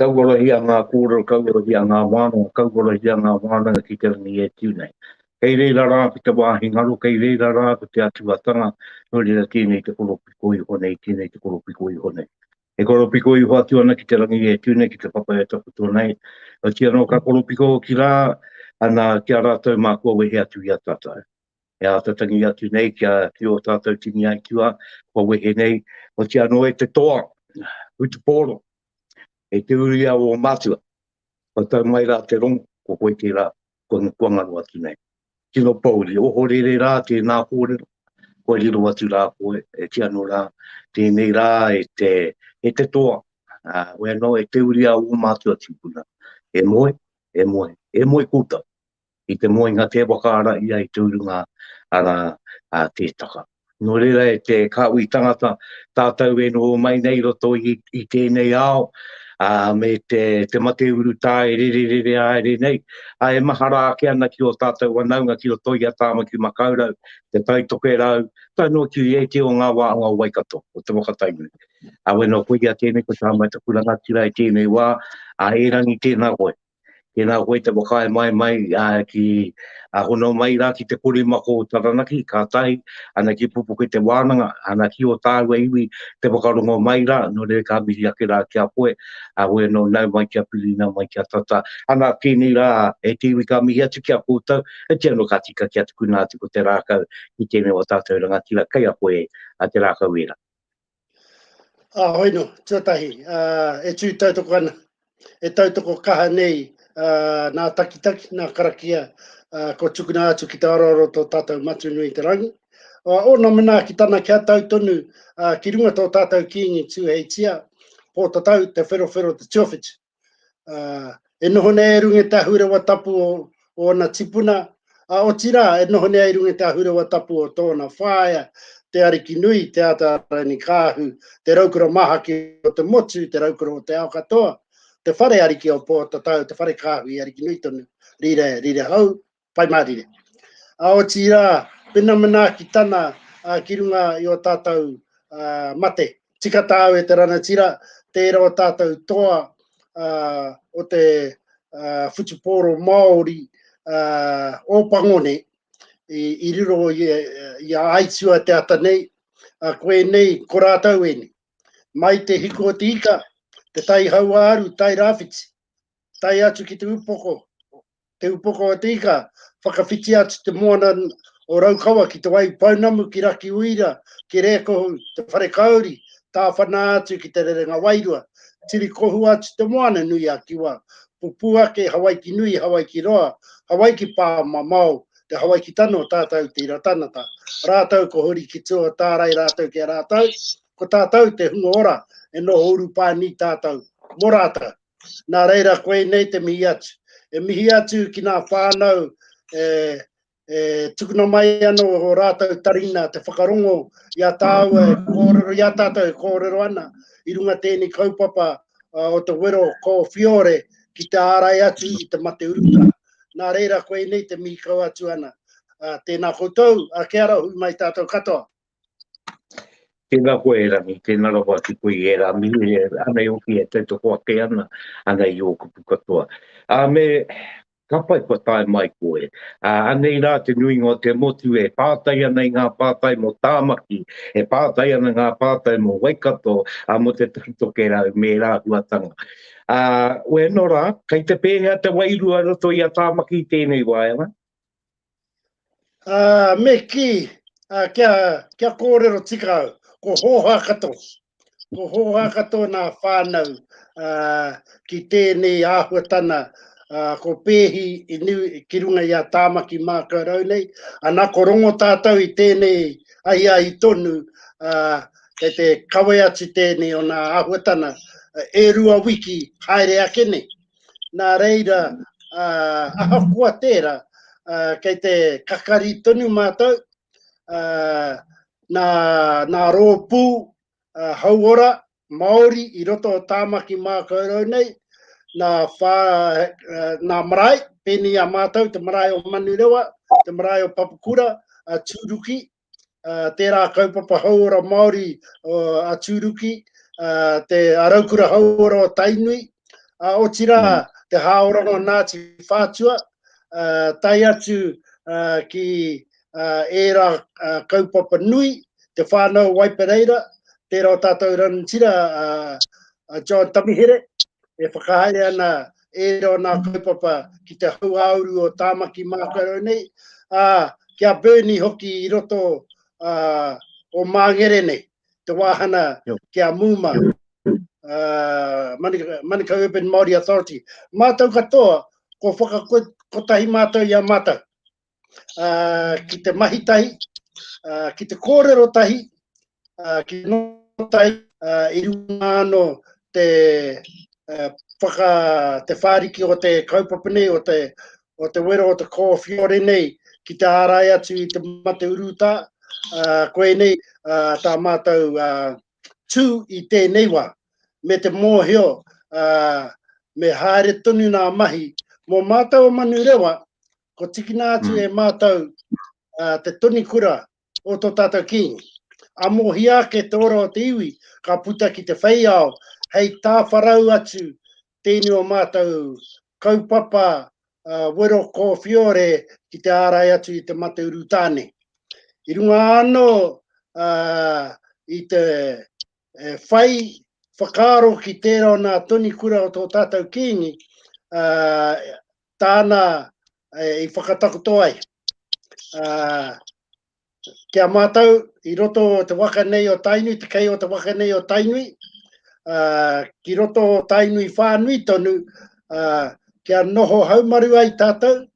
Kauarahia ngā kōrero, kauarahia ngā wānanga, kauarahia ngā wānanga ki te rangi e tū nei. Kei reira rā ko te wāhi ngaro, kei reira rā ko te atuatanga, nō reira tēnei te koropiko iho nei, tēnei te koropiko iho nei. E koropiko iho atu ana ki te rangi e tū nei, ki te papa e takoto nei, otirā anō ka koropiko hoki rā ana ki a rātou mā kua wehe atu i a tātou. E āta tangi atu nei ki a, ki ō tātou tini aituā, kua wehe nei, otirā anō e te toa, hutupōro, e te uri a ō mātua, kua tau mai rā te rongo, ko koe tērā, kua, kua ngaro atu nei. Tino pōuri, ohorere rā tēnā kōrero, kua riro atu rā koe, e tia anō rā, tēnei rā e te, e te toa, ā, koe anō e te uri a ō mātua tīpuna. E moe, e moe, e moe koutou. I te moenga tē whakaara ia i te urunga ara a tē taka. Nō reira e te kāhui tangata, tātou e noho mai nei i roto i, i tēnei ao, ā, me te, te mate urutā e rererere haere nei, ā, e mahara ake ana ki ō tātou whanaunga ki roto i a Tāmaki Makaurau, Te Tai Tokerau, tae noa ki ētehi o ngā wāhanga o Waikato, o Te Waka Tainui. Ā, wena koia tēnei ko tā mai taku rangatira i tēnei wā, ā, erangi tēnā koe. Tēnā koe te whakaae mai mai ki a hono mai rā ki te korimako o Taranaki, ka tahi, ana ki Pupuke te wānanga, ana ki o tāua iwi te whakarongo mai rā, nō reira ka mihi ake rā ki a koe, a koe anō nau mai kia piri, nau mai kia tata. Ana tēnei rā e te iwi ka mihi atu ki a koutou, e te anō ka tika kia tukuna atu ko te rākau ki tēnei o tātou rangatira, kei a koe a te rākau ērā. Ā, hoi nō, tuatahi, e tū tautoko ana, e tautoko kaha nei nā takitaki, nā karakia, kua tukuna atu ki te aroaro tō tātou Matua nui i te rangi. Ōna manaakitana kia tau tonu ki runga tō tātou Kīngi Tūheitia, Pōtatau Te Wherowhero Te Tuawhitu. E noho nei e runga i te ahurewa tapu o ōna tipuna, ā, otirā, e noho nei i runga i te ahurewa tapu o tōna whaea, te Ariki nui, Te Ataarangi-kāhu, te raukura māhaki o te motu, te raukura o te ao katoa, te whare ariki o Pōtatau, te whare kāhui ariki nui tonu, rire, rire hou, Pai mārire. Ā, otirā, pena manaakitana ki runga i ō tātou mate. Tika tāu e te ranatira, tērā o tātou toa o te whutupōro Māori Ōpangone i riro i a Aitua te ata nei, ko ēnei, ko rātou ēnei. Mai te hiku o te ika, te tai hauāuru, tai rāwhiti, tae atu ki te upoko, Te Upoko o te Ika, whakawhiti atu te moana o Raukawa ki Te Waipounamu, ki Rakiuira, ki Rēkohu, Te Wharekauri, tāwhana atu ki Te Rerenga Wairua, tirikohu atu te moana nui a Kiwa, pupū ake Hawaiki nui, Hawaiki roa, Hawaiki pā mamao, te Hawaiki tano tātou te ira tanata. Rātou ko huri ki tua tārai rātou ki a rātou, ko tātou te hunga ora e noho urupā nei tātou mō rātou. Nā reira, koinei te mihi atu. E mihi atu ki ngā whānau e, e tukuna mai ana o rātou tarina te whakarongo i a tāua e kōrero, i a tātou e kōrero ana i runga tēnei kaupapa o te wero kōwhiore ki te ārai atu i te mate urutā. Nā reira, koinei te mihi kau atu ana. Tēnā koutou, a kia ora, hui mai tātou katoa. Tēnā koe e Rangi, tēnā rawa atu koe i ērā mihi, anei hoki e tautoko ake ana, ana i ō kupu katoa. Ā, me, ka pai kua tae mai koe. Ā, anei rā te nuinga o te motu e pātai ana i ngā pātai mō Tāmaki, e pātai ana ngā pātai mō Waikato, ā, mō Te Tai Tokerau me ērā āhuatanga. Ā, wēnō rā, kei te pēhea te wairua i roto i a Tāmaki i tēnei wā, e Rangi? Ā, me kī, ā, kia, kia kōrero tika au, ko hōhā katoa. Ko hōhā katoa nā whānau, ā, ki tēnei āhuatana, ā, ko pēhi i niu, ki runga i a Tāmaki Mākaurau nei, ana ko rongo tātou i tēnei ahiahi tonu, ā, kei te kawe atu tēnei o nā āhuatana, e rua wiki haere ake nei. Nā reira, ahakoa tērā, kei te kakari tonu mātou, nā, nā rōpū hauora Māori i roto o Tāmaki Mākaurau nei, nā, whā, nā marae, pēnei a mātou, te marae o Manurewa, te marae o Papakura, a Tūruki, tērā kaupapa hauora Māori a Tūruki, te a Raukura Hauora o Tainui. Ā, otirā, te hāoranga o Ngāti Whātua, tae atu ki ērā kaupapa nui, te whānau Waipereira, tērā o tātou rangatira a John Tamihere, e whakahaere ana ērā o nā kaupapa ki te hauāuru o Tāmaki Mākaurau nei, ā, ki a Bernie hoki i roto o Māngere nei, te wāhana ki a Muma, Manukau Urban Māori Authority. Mātou katoa, ko whakakotahi mātou i a mātou. Ki te mahi tahi, ki te kōrero tahi, ki te noho tahi, i runga anō te whaka, te whāriki o te kaupapa nei, o te, o te wero o te kōwhiore nei ki te ārai atu i te mate urutā, koinei tā mātou tū i tēnei wā, me te mōhio me haere tonu nā mahi. Mō mātou o Manurewa, ko tikina atu e mātou te tonikura o tō tātou Kīngi. Amohia ake te ora o te iwi, ka puta ki te whei ao, hei tāwharau atu tēnei o mātou kaupapa wero kōwhiore ki te ārai atu i te mate urutā nei. I runga anō i te whai whakaaro ki tērā o nā tonikura o tō tātou Kīngi, tāna i whakatakoto ai. Ki a mātou i roto o te waka nei o Tainui, te kei o te waka nei o Tainui, ki roto o Tainui whānui tonu, kia noho haumaru ai tātou,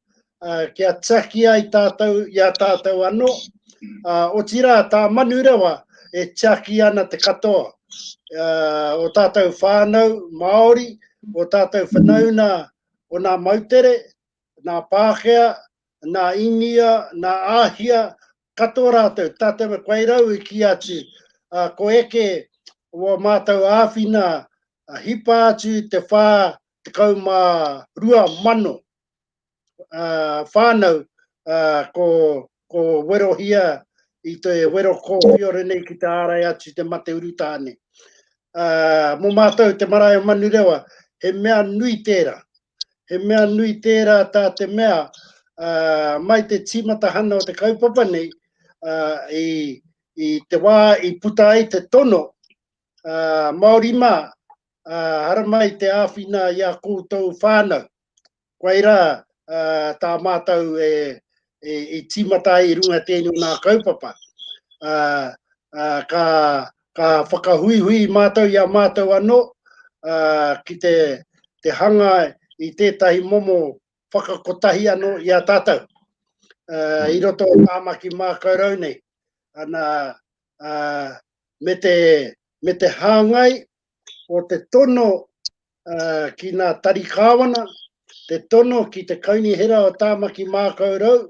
kia tiaki ai tātou i a tātou anō, otirā tā Manurewa e tiaki ana te katoa o tātou whānau Māori, o tātou whanauna o nā moutere, nā Pākehā, nā Īnia, nā Āhia, katoa rātou, tātou me Kwairau i kī atu, ā, ko eke wā mātou āwhina, hipa atu i te 42,000 whānau, ā, ko, ko werohia i te wero kōwhiore nei ki te ārai atu i te mate urutā nei. Ā, mō mātou te marae o Manurewa, he mea nui tērā. He mea nui tērā tā te mea, ā, mai te tīmatahana o te kaupapa nei, ā, i, i te wā i puta ai te tono, ā, Māori mā, ā, haramai te āwhina i a koutou whānau. Koirā tā mātou e, e, i tīmata ai i runga tēnei o nā kaupapa. Ā, ā, ka, ka whakahuihui mātou i a mātou anō ā, ki te, te hanga i tētahi momo whakakotahi anō i a tātou. Ā, i roto o Tāmaki Mākaurau nei. Ana, ā, me te, me te hāngai o te tono ki ngā tari kāwana, te tono ki te Kaunihera o Tāmaki Mākaurau,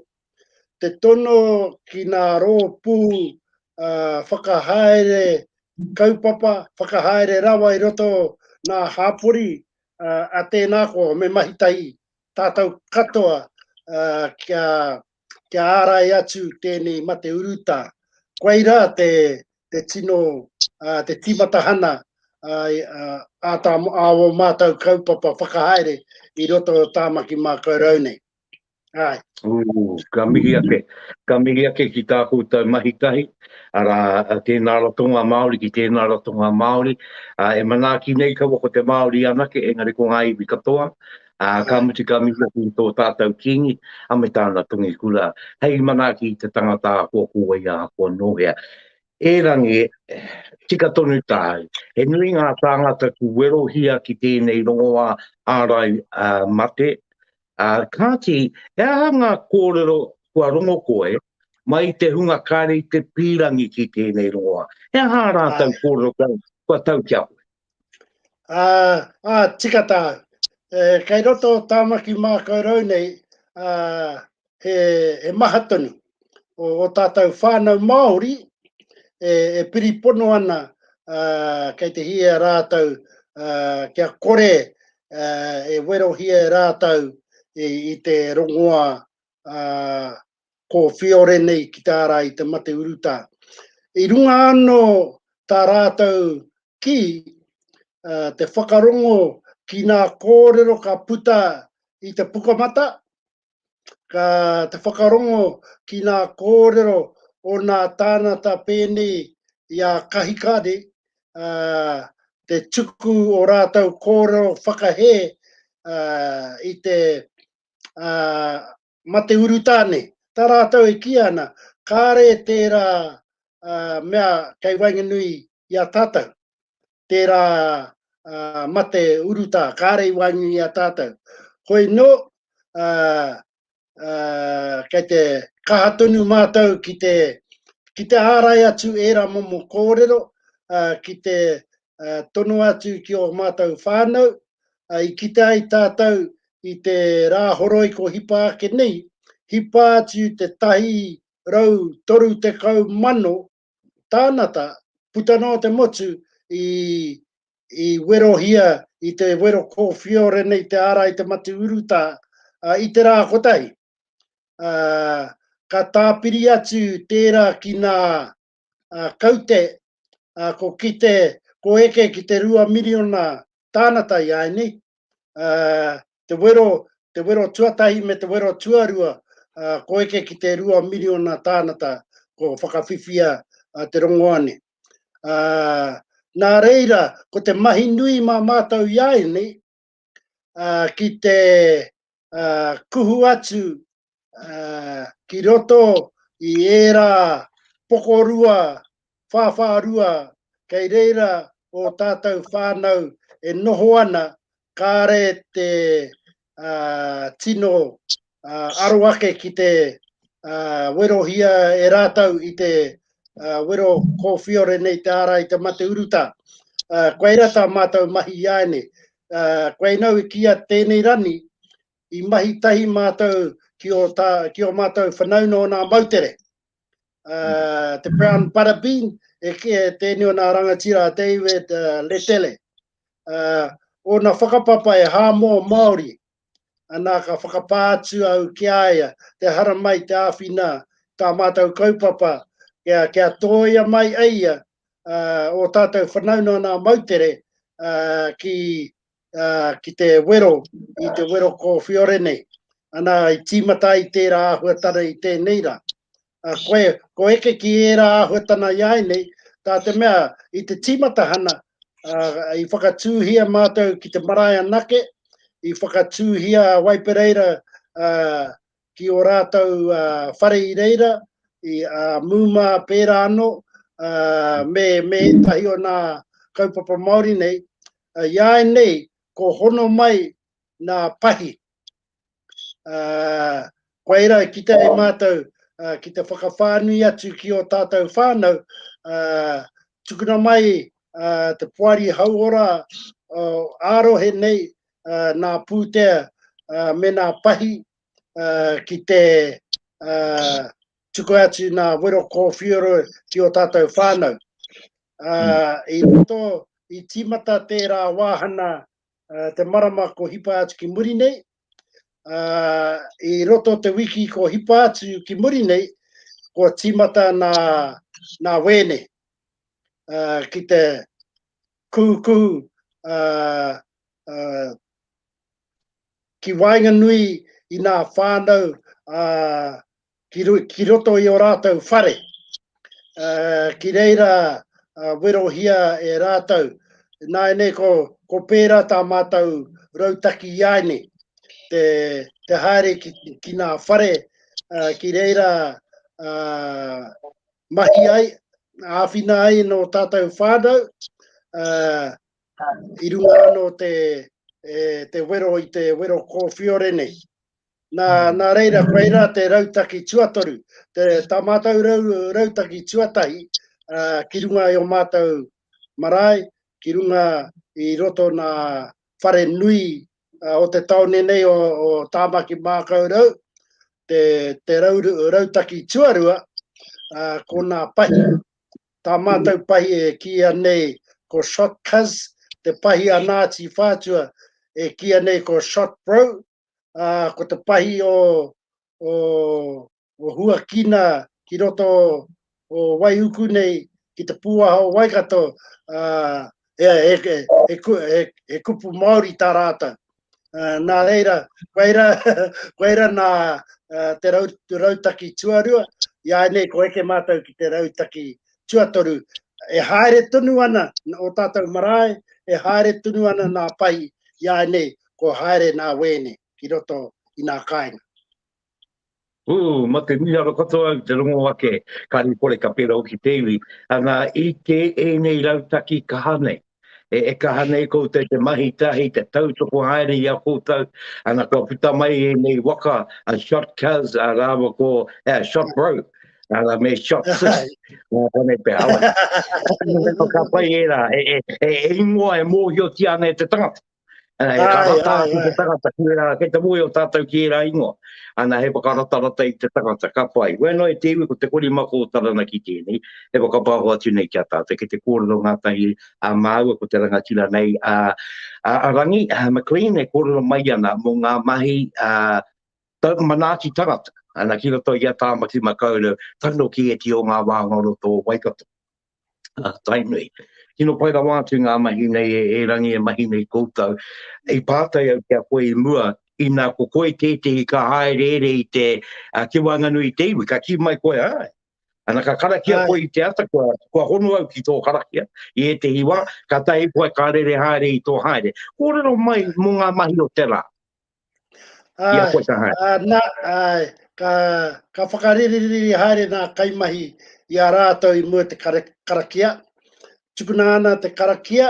te tono ki ngā rōpū whakahaere kaupapa, whakahaere rawa i roto ngā hāpori a tēnā koa, me mahi tahi tātou katoa kia, kia ārai atu tēnei mate urutā. Koirā te, te tino, te tīmatahana a tā a ō mātou kaupapa whakahaere i roto o Tāmaki Mākaurau nei. Āe. Ooh, ka mihi ake, ka mihi ake ki tā koutou mahi tahi, arā, tēnā ratonga Māori ki tēnā ratonga Māori, ā, e manaaki nei kaua ko te Māori anake, engari ko ngā iwi katoa, ā, ka mutu ka mihi atu i tō tātou Kīngi, a me tāna tongikura, hei manaaki i te tangata ahakoa ko wai ahakoa nō hea. Erangi, tika tonu tāu, he nui ngā tāngata ku werohia ki tēnei rongoā ārai mate, ā, kāti, he aha ngā kōrero kua rongo koe mai i te hunga kāre i te pīrangi ki tēnei rongoā? He aha ā rātou kōrero kua tau ki a koe? Ā, ā, tika tāu. E, kei roto o Tāmaki Mākaurau nei, ā, he, he maha tonu o, o tātou whānau Māori e, e piripono ana ā, kei te hia rātou ā, kia kore ā, e werohia e rātou i, i te rongoā ā, kōwhiore nei ki te ārai i te mate urutā. I runga anō tā rātou kī, te whakarongo. ki nā kōrero ka puta i te pukamata, ka te whakarongo ki nā kōrero o nā tānata pēnei i a Kahikare, ā, te tuku o rātou kōrero whakahē ā, i te ā, mate urutā nei. Tā rātou e kī ana, kāre tērā ā, mea kei waenganui i a tātou. Tērā mate urutā, kāre i waenganui i a tātou. Hoi nō, kei te kaha tonu mātou ki te, ki te ārai atu ērā momo kōrero, ki te tono atu ki ō mātou whānau, i kite ai tātou i te rā horoi ko hipa ake nei, hipa atu te 130,000 tānata puta noa te motu i, i werohia i te wero kōwhiore nei te ārai te mate urutā i te rā kotahi. Ka tāpiri atu tērā ki nā kaute, ko kite, ko eke ki te 2 miriona tānata i āianei, te wero, te wero tuatahi me te wero tuarua, ko eke ki te 2 miriona tānata ko whakawhiwhia te rongoa nei. Nā reira, ko te mahi nui mā mātou i āianei, ki te kuhu atu ki roto i ērā pokorua, whāwhārua, kei reira ō tātou whānau e noho ana, kāre te tino aro ake ki te werohia e rātou i te wero kōwhiore nei te ārai te mate urutā. Koirā tā mātou mahi iāianei. Koinau i kīia tēnei rani, i mahi tahi mātou ki ō, tā, ki ō mātou whanaunga o nā moutere. Uh, te Brown Butterbean, e, e tēnei o nā rangatira a David uh, Letele. Uh, ōna whakapapa e Hāmoa Māori, anā ka whakapā atu au ki a ia, te haramai te āwhina tā mātou kaupapa, kia, kia tōia mai ai ia uh, ō tātou whanaunga o nā moutere uh, ki ki te wero, i te wero kōwhiore nei. Ana, i tīmata ai tērā āhuatana i tēnei rā. Koe, ko eke ki ērā āhuatana i āinei, tā te mea, i te tīmatahana, i whakatūhia mātou ki te marae anake, i whakatūhia a Waipereira ki ō rātou whare i reira, i a Mūmā pērā anō, me, me ētahi o nā kaupapa Māori nei, I a nei, ko hono mai nā pahi. Koirā i kite ai mātou ki te whakawhānui atu ki ō tātou whānau, tukuna mai te poari hauora ā-rohe nei nā pūtea me nā pahi ki te tuku atu nā wero kōwhioro ki ō tātou whānau. I roto, i tīmata tērā wāhana te marama ko hipa atu ki muri nei, i roto te wiki ko hipa atu ki muri nei, kua tīmata nā, nā wēne ki te kuhukuhu ki waenganui i nā whānau ki, ki roto i o rātou whare, uh, ki reira uh, werohia e rātou. Nāianei ko, ko pērā tā mātou rautaki iāinei, te, te haere ki, ki nā whare, uh, ki reira uh, mahi ai, āwhina ai nō tātou whānau, uh, i runga anō te, e, te wero i te wero kōwhiore nei. Nā, nā reira, koirā te rautaki tuatoru, te, tā mātou rau, rautaki tuatahi uh, ki runga i o mātou marae, ki runga i roto nā whare nui uh, o te taone nei o, o Tāmaki Mākaurau, te, te rau, rautaki tuarua, uh, ko nā pahi. Tā mātou pahi e kīia nei ko Shot Cuz, te pahi a Ngāti Whātua e kīia nei ko Shot Bro, ā, ko te pahi o, o, o Huakina ki roto o Waiuku nei, ki te pūaha o Waikato, ā, He, he, he, he, he, he kupu Māori tā rātou. Uh, nā reira, koira, koira nā uh, te, rau, te rautaki tuarua, i a nei ko eke mātou ki te rautaki tuatoru. E haere tonu ana o tātou marae, e haere tonu ana nā pai i a nei, ko haere nā wēne ki roto i nā kāinga. Ū, mate miharo katoa au te rongo ake, ka kore ka pera hoki te iwi. Ana, i te ēnei rautaki kaha nei, e, e kaha nei koutou te mahi tahi, te tautoko haere i a koutou, ana kua puta mai ēnei waka, a shot cuz, a rāua ko, a shot bro, ana me shot sis, ngā kone pea, awa. Ka pai ērā, e, e, e, e ingoa e mōhiotia ana e te tangata. Ana, he ka rata atu te tangata ki ērā, kei te mōhio tātou ki ērā ingoa. Ana, he whakaratarata i te tangata, ka pai. Wēnā e te iwi, ko te korimako o Taranaki tēnei, he whakapāho atu nei ki a tātou, kei te kōrero ngātahi a māua ko te rangatira nei a, a, a Rangi a McLean e kōrero mai ana mō ngā mahi a, manaaki tangata, ana ki roto i a Tāmaki Makaurau, tano ki ēti o ngā wāhanga o roto o Waikato. uh, Tainui. Tino pai rawa atu ngā mahi nei e, e rangi e mahi nei koutou. I pātai au ki a koe i mua, ina ko koe tētehi ka haereere i te uh, ki waenganui i te iwi, ka kī mai koe, ai. Ana ka karakia koe i te ata, kua, kua hono au ki tō karakia i ētehi wā, ka tahi koe ka rere haere i tō haere. Kōrero mai mō ngā mahi o te rā. I a koe ka haere. Ā, nā, āe, ka, ka whakaririri haere nā kaimahi i a rātou i mua te karakia. Tukuna ana te karakia,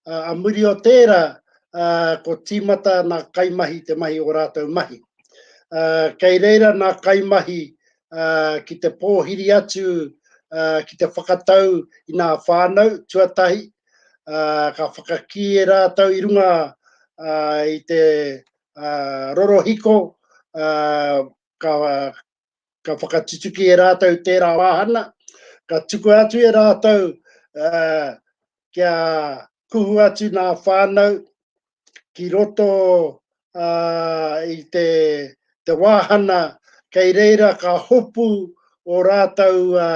a muri o tērā, ā, ko tīmata nā kaimahi te mahi o rātou mahi. Ā, kei reira nā kaimahi ā, ki te pōhiri atu, ā, ki te whakatau i nā whānau, tuatahi, ā, ka whakakī e rātou i runga ā, i te ā, rorohiko, ā, ka, ka whakatutuki e rātou tērā wāhana, ka tukua atu e rātou ā, kia kuhu atu nā whānau ki roto ā, i te, te wāhana kei reira ka hopu o rātou ā,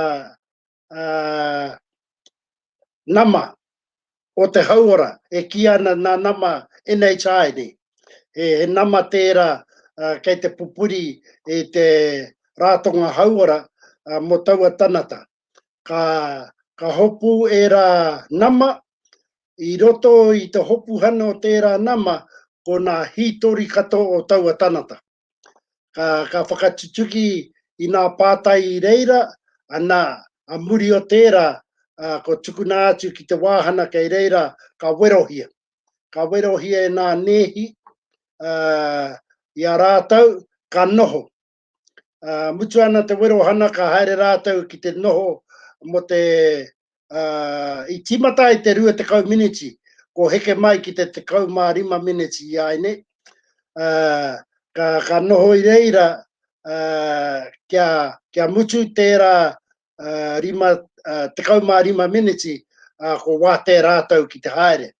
ā, nama o te hauora e kīia ana nā nama NHI nei. He, he nama tērā uh, kei te pupuri i te rātonga hauora uh, mō taua tanata. Ka, ka hopu ērā nama, i roto i te hopuhana o tērā nama, ko nā hītori katoa o taua tanata. Ka, ka whakatutuki i nā pātai i reira, ana, a muri o tērā, ā, ko tukuna atu ki te wāhana kei reira, ka werohia. Ka werohia e nā nēhi, ā, i a rātou, ka noho. Ā, mutu ana te werohana, ka haere rātou ki te noho mō te ā, i tīmata ai te 20 miniti, ko heke mai ki te 15 miniti i āinei, ā, ka, ka noho i reira, ā, kia, kia mutu tērā ā, rima, ā, 15 miniti, ā, ko wātea rātou ki te haere.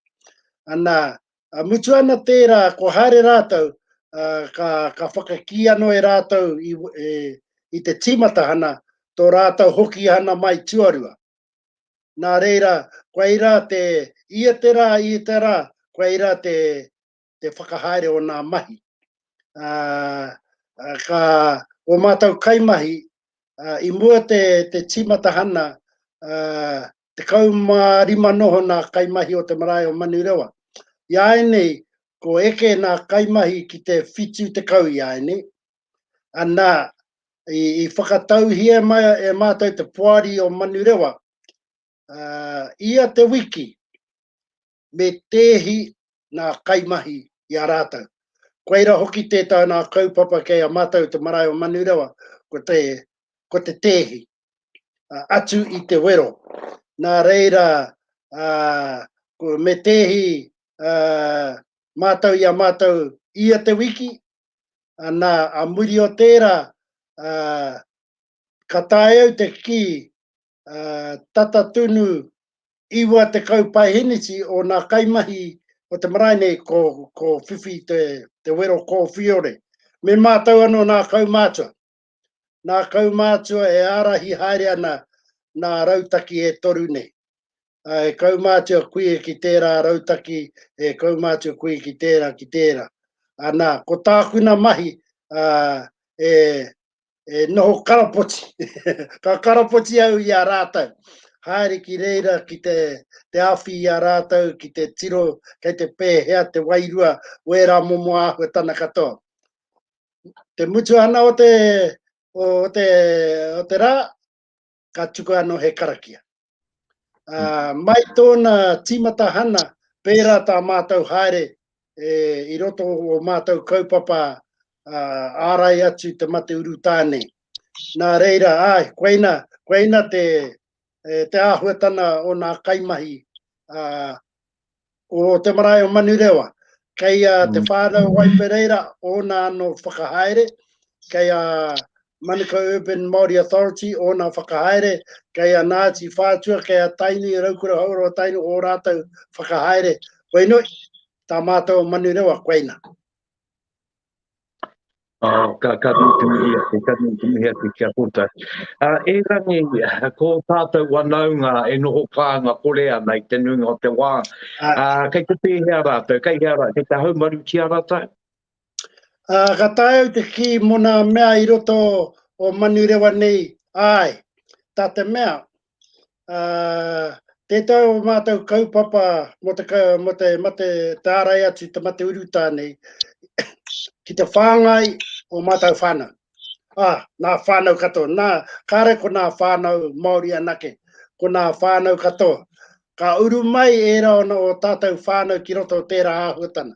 Ana, ā, mutu ana tērā, ko haere rātou, ā, ka, ka whakakī anō e rātou i, e, i te tīmatahana, tō rātou hokihana mai tuarua. Nā reira, koirā te, ia te rā, ia te rā, koirā te, te whakahaere o nā mahi. Ā, ka, o mātou kaimahi, ā, i mua te, te tīmatahana, ā, 15 noho nā kaimahi o te marae o Manurewa. I āianei, ko eke nā kaimahi ki te 70 i āianei, Ana, i, i whakatauhia mai e mātou te poari o Manurewa, uh, ia te wiki, me tēhi nā kaimahi i a rātou. Koira hoki tētahi nā kaupapa kei a mātou te marae o Manurewa, ko te, ko te tēhi, uh, atu i te wero. Nā reira, uh, ko, me tēhi uh, mātou i a mātou ia te wiki, Ana, a muri o tērā, ā, ka taea au te kī, ā, tata tonu 90 paeheneti o nā kaimahi o te marae nei ko, ko whiwhi te, te wero kōwhiore. Me mātau anō nā kaumātua. Nā kaumātua e ārahi haere ana nā rautaki e toru nei. E kaumātua koe ki tērā rautaki, e kaumātua koe ki tērā, ki tērā. Ana, ko tākuna mahi, e, e noho karapoti. Ka karapoti au i a rātou. Haere ki reira ki te, te awhi i a rātou, ki te tiro kei te pēhea te wairua o ērā momo āhuatana katoa. Te mutu ana o te, o te, o te rā, ka tuku anō he karakia. Uh, mai tōna tīmatahana, pērā tā mātou haere e, i roto o mātou kaupapa uh, ārai atu te mate urutā nei. Nā reira, ai, koina, koina te, e, te āhuatana o nā kaimahi uh, o te marae o Manurewa. Kei a te whānau Waipereira ōna anō whakahaere, kei a Manukau Urban Māori Authority ōna whakahaere, kei a Ngāti Whātua, kei a Tainui, Raukura Hauora o Tainui ō rātou whakahaere. Koinoi, tā mātou o Manurewa, koina. Oh, ka, ka nui te mihi ake, ka nui te mihi ake ki a koutou. Uh, erangi, ko tātou wanaunga e noho kānga kore ana i te nuinga o te wā. Uh, kei te pēhea rātou, kei hea rā, kei te haumarutia rātou? Uh, ka taea au te kī mō nā mea i roto o Manurewa nei, āe, tā te mea, uh, tētahi o mātou kaupapa mō te, mō te mate, te ārai atu te mate urutā nei, ki te whāngai o mātou whānau. Ah, nā whānau katoa. Nā, kāre ko nā whānau Māori anake, ko nā whānau katoa. Ka uru mai ērā o, o tātou whānau ki roto o tērā āhuatana.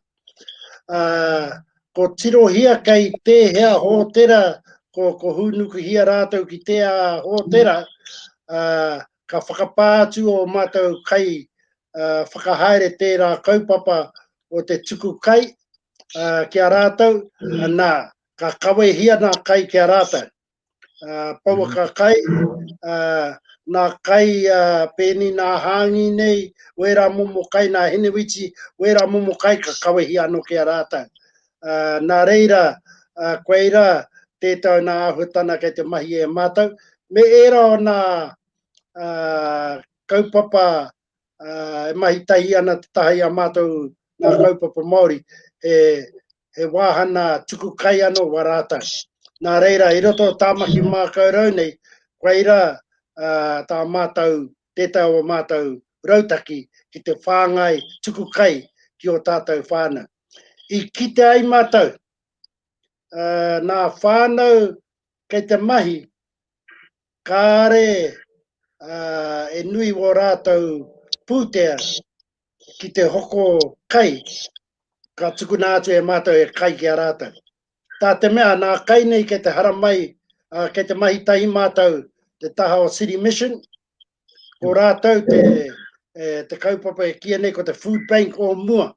Uh, ko tirohia kei tēhea hōtera, ko, ko hūnukuhia rātou ki tēhea hōtera, uh, ka whakapā atu o mātou kai uh, whakahaere tērā kaupapa o te tuku kai uh, ki a rātou, nā, ka kawehia nā kai ki a rātou. Pouaka kai, nā kai pēni nā hāngi nei, wērā momo kai nā hinewiti, wērā momo kai ka kawehia anō ki a rātou. Nā reira, koirā tētahi nā āhuatana kei te mahi e mātou, me ērā o nā kaupapa e mahi tahi ana te taha i a mātou ngā kaupapa Māori, he, he wāhana tuku kai anō wā rātou. Nā reira, i roto o Tāmaki Mākaurau nei, koirā uh, tā mātou, tētahi o mātou rautaki ki te whāngai tuku kai ki ō tātou whānau. I kite ai mātou, uh, nā whānau kei te mahi, kāre uh, e nui wō rātou pūtea ki te hoko kai, ka tukuna atu e mātou e kai ki a rātou. Tā te mea, nā kai nei kei te haramai, uh, kei te mahi tahi mātou te taha o City Mission, ko rātou te, e, te kaupapa e kīia nei ko te food bank o mua.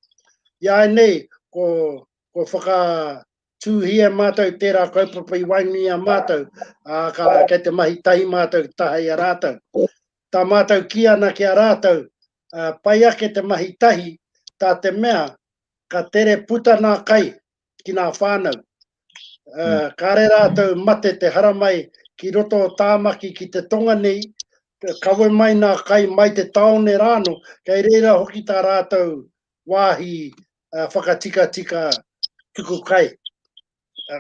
I a nei, ko, ko whaka, Tūhia mātou tērā kaupapa i waenganui i a mātou, ā, ka, kei te mahi tahi mātou ki taha i a rātou. Tā mātou kī ana ki a rātou, ā, pai ake te mahi tahi, tā te mea, ka tere puta nā kai ki nā whānau. Ā, kāre rātou mate te haramai ki roto o Tāmaki ki te tonga nei, kawe mai nā kai mai te tāone rāno, kei reira hoki tā rātou wāhi whakatikatika tuku kai.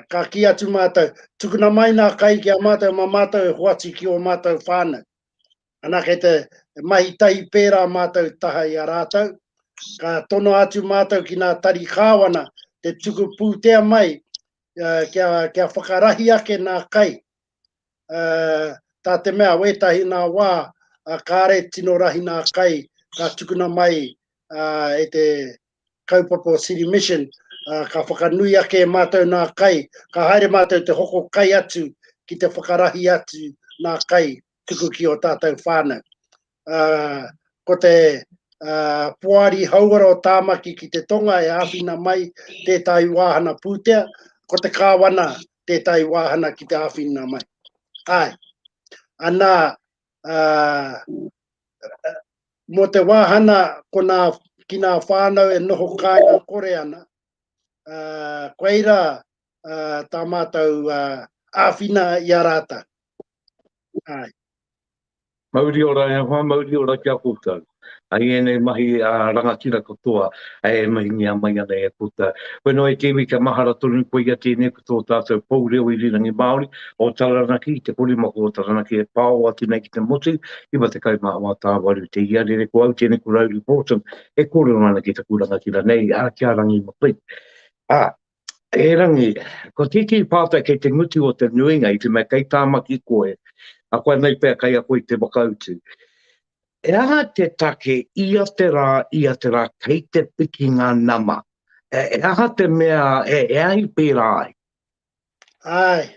Ka kī atu mātou, tukuna mai nā kai ki a mātou, mā mātou e hoatu ki ō mātou whānau. Ana kei te mahi tahi pērā mātou taha i a rātou, ka tono atu mātou ki nā tari kāwana te tuku pūtea mai kia, kia whakarahi ake nā kai. Tā te mea, wētahi nā wā, kāre tino rahi nā kai ka tukuna mai e te kaupapa o City Mission, ka whakanui ake e mātou nā kai, ka haere mātou te hoko kai atu ki te whakarahi atu nā kai tuku ki o tātou whānau. Ko te Poari Hauora o Tāmaki ki te Tonga e āwhina mai tētahi wāhana pūtea, ko te Kāwana tētahi wāhana ki te āwhina mai. Āe. Anā, mō te wāhana ko nā, ki nā whānau e noho kāinga kore ana, uh, koirā uh, tā mātou uh, āwhina i a rātou. Ai. Mauri ora e hoa, mauri ora ki a koutou. Ai ēnei mahi a rangatira katoa e mahingia mai ana e koutou. Koe noa e te iwi kia mahara tonu koia tēnei ko tō tātou pou reo irirangi Māori o Taranaki, te korimako o Taranaki e pāo atu nei ki te motu, 94 tāwaru te iarere ko au tēnei ko Rauru Broughton e kōrero ana ki taku rangatira nei, a ki a Rangi McLean. Ā, e Rangi, ko tētehi pātai kei te ngutu o te nuinga i te mea kei Tāmaki koe, a koe nei pea kei a koe te whakautu. He aha te take ia te rā, ia te rā kei te piki ngā nama? He aha te mea, he aha i pērā ai? Āe.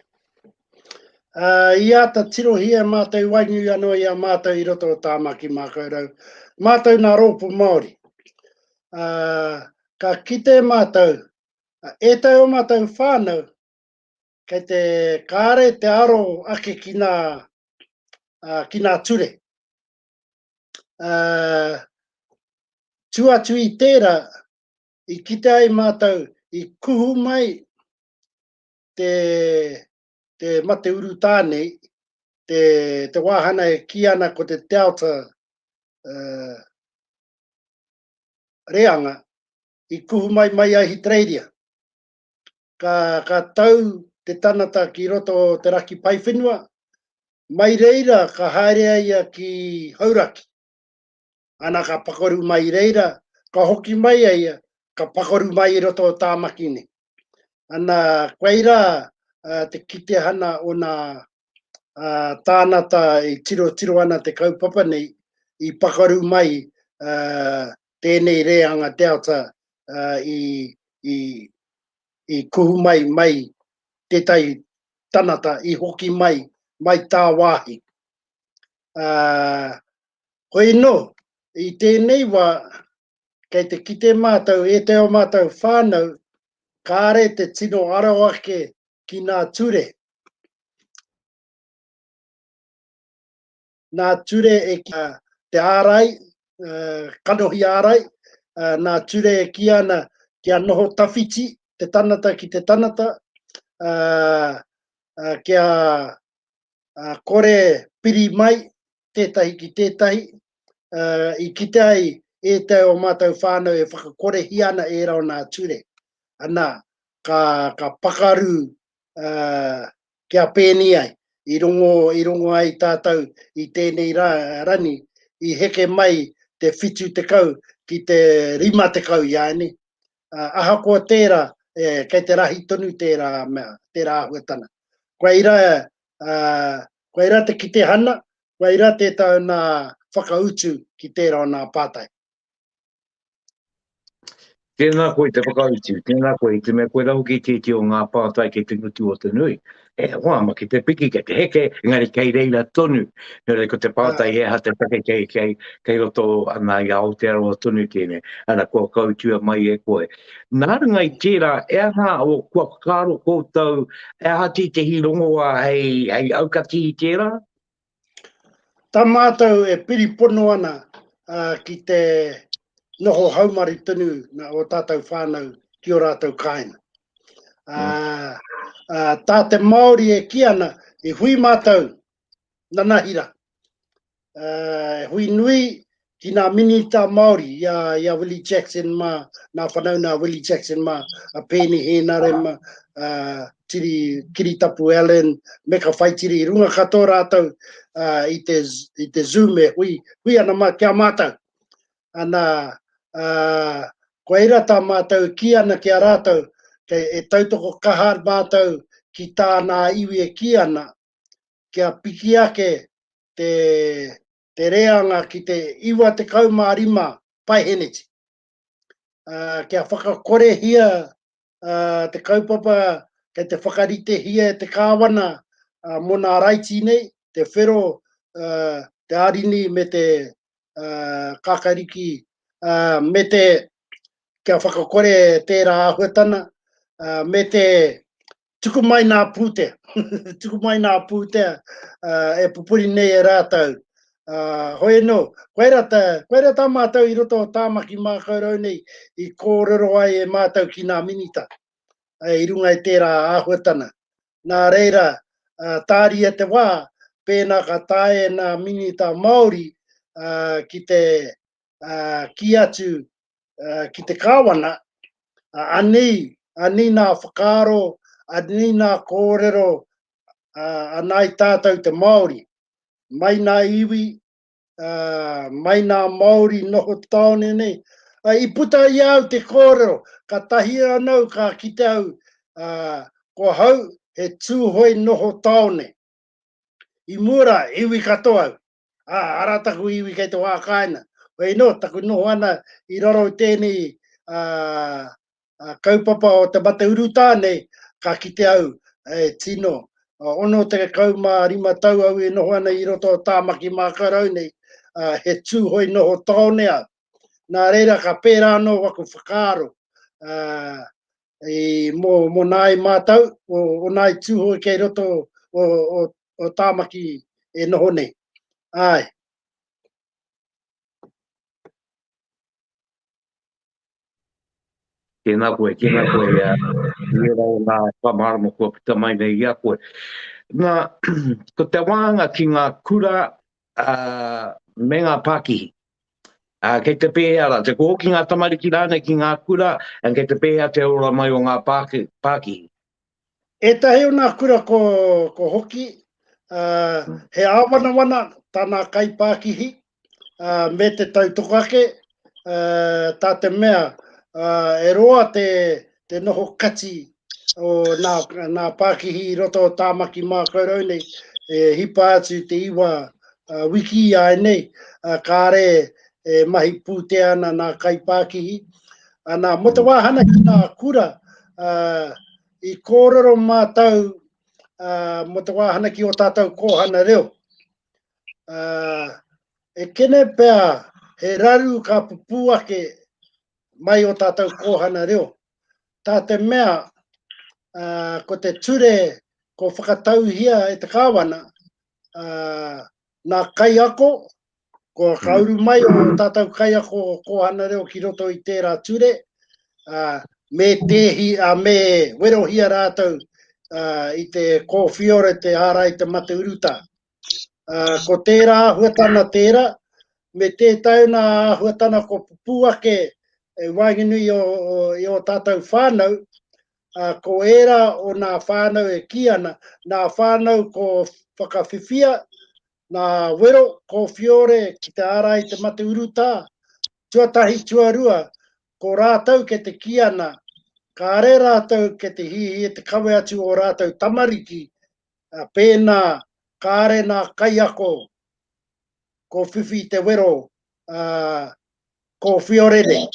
Uh, I āta tirohia mātou i waenganui anō i a mātou i roto o Tāmaki Mākaurau, mātou nā rōpū Māori. Uh, ka kite mātou, ētahi o mātou whānau, kei te kāre te aro ake ki nā, uh, ki nā ture. Uh, tu atu i tērā, i kite ai mātou, i kuhu mai te, te mate urutā nei, te, te wāhana e kī ana ko te Delta uh, reanga, i kuhu mai mai Ahitereiria. Ka, ka tau te tanata ki roto o te raki paewhenua, mai reira ka haere a ia ki Hauraki. Ana ka pakaru mai i reira, ka hoki mai a ia, ka pakaru mai i roto o Tāmaki nei. Ana, koirā te kitehana o nā tānata e tirotiro ana te kaupapa nei, i pakaru mai tēnei reanga Delta i, i, i kuhu mai mai tētahi tanata i hoki mai, mai tāwāhi. Uh, hoi nō, i tēnei wā, kei te kite mātou, e te o mātou whānau, kāre te tino aro ake ki nā ture. Nā ture e ki te ārai, kanohi ārai, nā ture e kī ana kia noho tawhiti te tanata ki te tanata, kia kore piri mai tētahi ki tētahi, i kite ai ētahi o mātou whānau e whakakorehia ana ērā o nā ture. Ana, ka, ka pakaru kia pēnei ai, i rongo, i rongo ai tātou i tēnei rā, rani, i heke mai te 70 ki te 50 iāianei. Ahakoa tērā, e, kei te rahi tonu tērā mea, tērā āhuatana. Koirā, uh, koirā te kitehana, koirā tētahi o nā whakautu ki tērā o nā pātai. Tēnā koe te whakautu, tēnā koe, i te mea koe hoki tēti o ngā pātai kei te ngutu o te nui. E hoa, ma ki te piki, kei te heke, engari kei reira tonu. Nō reira ko te pātai he aha te take kei, kei, kei roto ana i Aotearoa tonu tēnei. Ana, kua whakautua mai e koe. Nā runga i tērā, e aha o kua whakaaro koutou, e aha tētehi rongoā hei, hei aukati i tērā? Tā mātou e piripono ana ki te noho haumaru tonu nā ō tātou whānau ki ō rātou kāinga. Tā te Māori e kī ana, i hui mātou nanahira, hui nui ki nā minita Māori, i a, i a Willie Jackson mā, nā whanauna a Willie Jackson mā, a Peeni Hēnare mā, a Tiri, Kiritapu Allen, Meka Whaitiri, i runga katoa rātou uh, i, te, i te Zoom e hui, hui ana mā, ki a mātou. Ana, uh, koira tā mātou kī ana ki a rātou, kei, e tautoko kaha mātou ki tā nā iwi e kī ana, kia piki ake te, te reanga ki te 95 paeheneti. Uh, kia whakakorehia uh, te kaupapa kei te whakaritehia e te kāwana uh, mō nā raiti nei, te whero, uh, te arini me te uh, kakariki, uh, me te kia whakakore tērā āhuatana, uh, me te tuku mai nā pūtea, tuku mai nā pūtea uh, e pupuri nei e rātou. Uh, hoi anō, koira tā, koira tā mātou i roto o Tāmaki Mākaurau nei i kōrero ai e mātou ki nā minita uh, i runga i tērā āhuatana. Nā reira, uh, tāria te wā, pēnā ka taea nā minita Māori uh, ki te kī atu ki te kāwana, anei, anei nā whakaaro, anei nā kōrero a nāi tātou te Māori, mai nā iwi, mai nā Māori noho tāone nei. I puta i a au te kōrero, ka tahi anau ka kite au, ko ahau he Tūhoe noho tāone. I mua rā, iwi katoa au. Ā, arā taku iwi kei te wā kāinga. Hoi anō, taku noho ana i raro i tēnei ā, ā, kaupapa o te mate urutā nei, ka kite au, e tino, 65 tau au e noho ana i roto o Tāmaki Mākarau nei, ā, he Tūhoe noho tāone au. Nā reira, ka pērā anō waku whakaaro, ā, i, mō, mō nāi mātau, o, o nāi Tūhoe kei roto o, o, o Tāmaki e noho nei. Āe. Tēnā koe, tēnā koe, i ērā o ngā whakamārama kua puta mai nei i a koe. Nā, ko te wāhanga ki ngā kura uh, me ngā pākihi. Uh, kei te pēhea rā, te ko hoki ngā tamariki rānei ki ngā kura, and kei te pēhea te ora mai o ngā pākihi. Ētahi o nā kura ko, ko hoki, uh, he āwanawana tā nā kaipākihi, uh, me te tautoko ake, uh, tā te mea, uh, e roa te, te noho kati o nā, nā pākihi i roto o Tāmaki Mākaurau nei, e hipa atu te iwa uh, wiki i ai nei, uh, kāre e mahi pūtea ana nā kaipākihi. Ana, mō te wāhana ki nā kura, uh, i kōrero mātou uh, mō te wāhana ki o tātou kōhana reo. Uh, e kene pea he raru ka pupū ake mai o tātou kōhana reo. Tā te mea, uh, ko te ture ko whakatauhia e te kāwana, uh, nā kaiako, Kua ka uru mai o tātou kaiako o Kōhana Reo ki roto i tērā ture, ā, me tēhi, ā, me werohia rātou ā, i te kōwhiore, te ārai, te mate urutā. Ā, ko tērā āhuatana tērā, me tētahi nā āhuatana ko pupū ake e waenganui o, o, i ō tātou whānau, ā, ko ērā o nā whānau e kī ana, nā whānau ko whakawhiwhia Nā Wero Kōwhiore ki te ārai i te mate urutā, tuatahi tuarua, ko rātou kei te kī ana, kāre rātou kei te hiahia te kawe atu ō rātou tamariki, pēnā kāre nā kaiako ko whiwhi i te wero kōwhiore nei.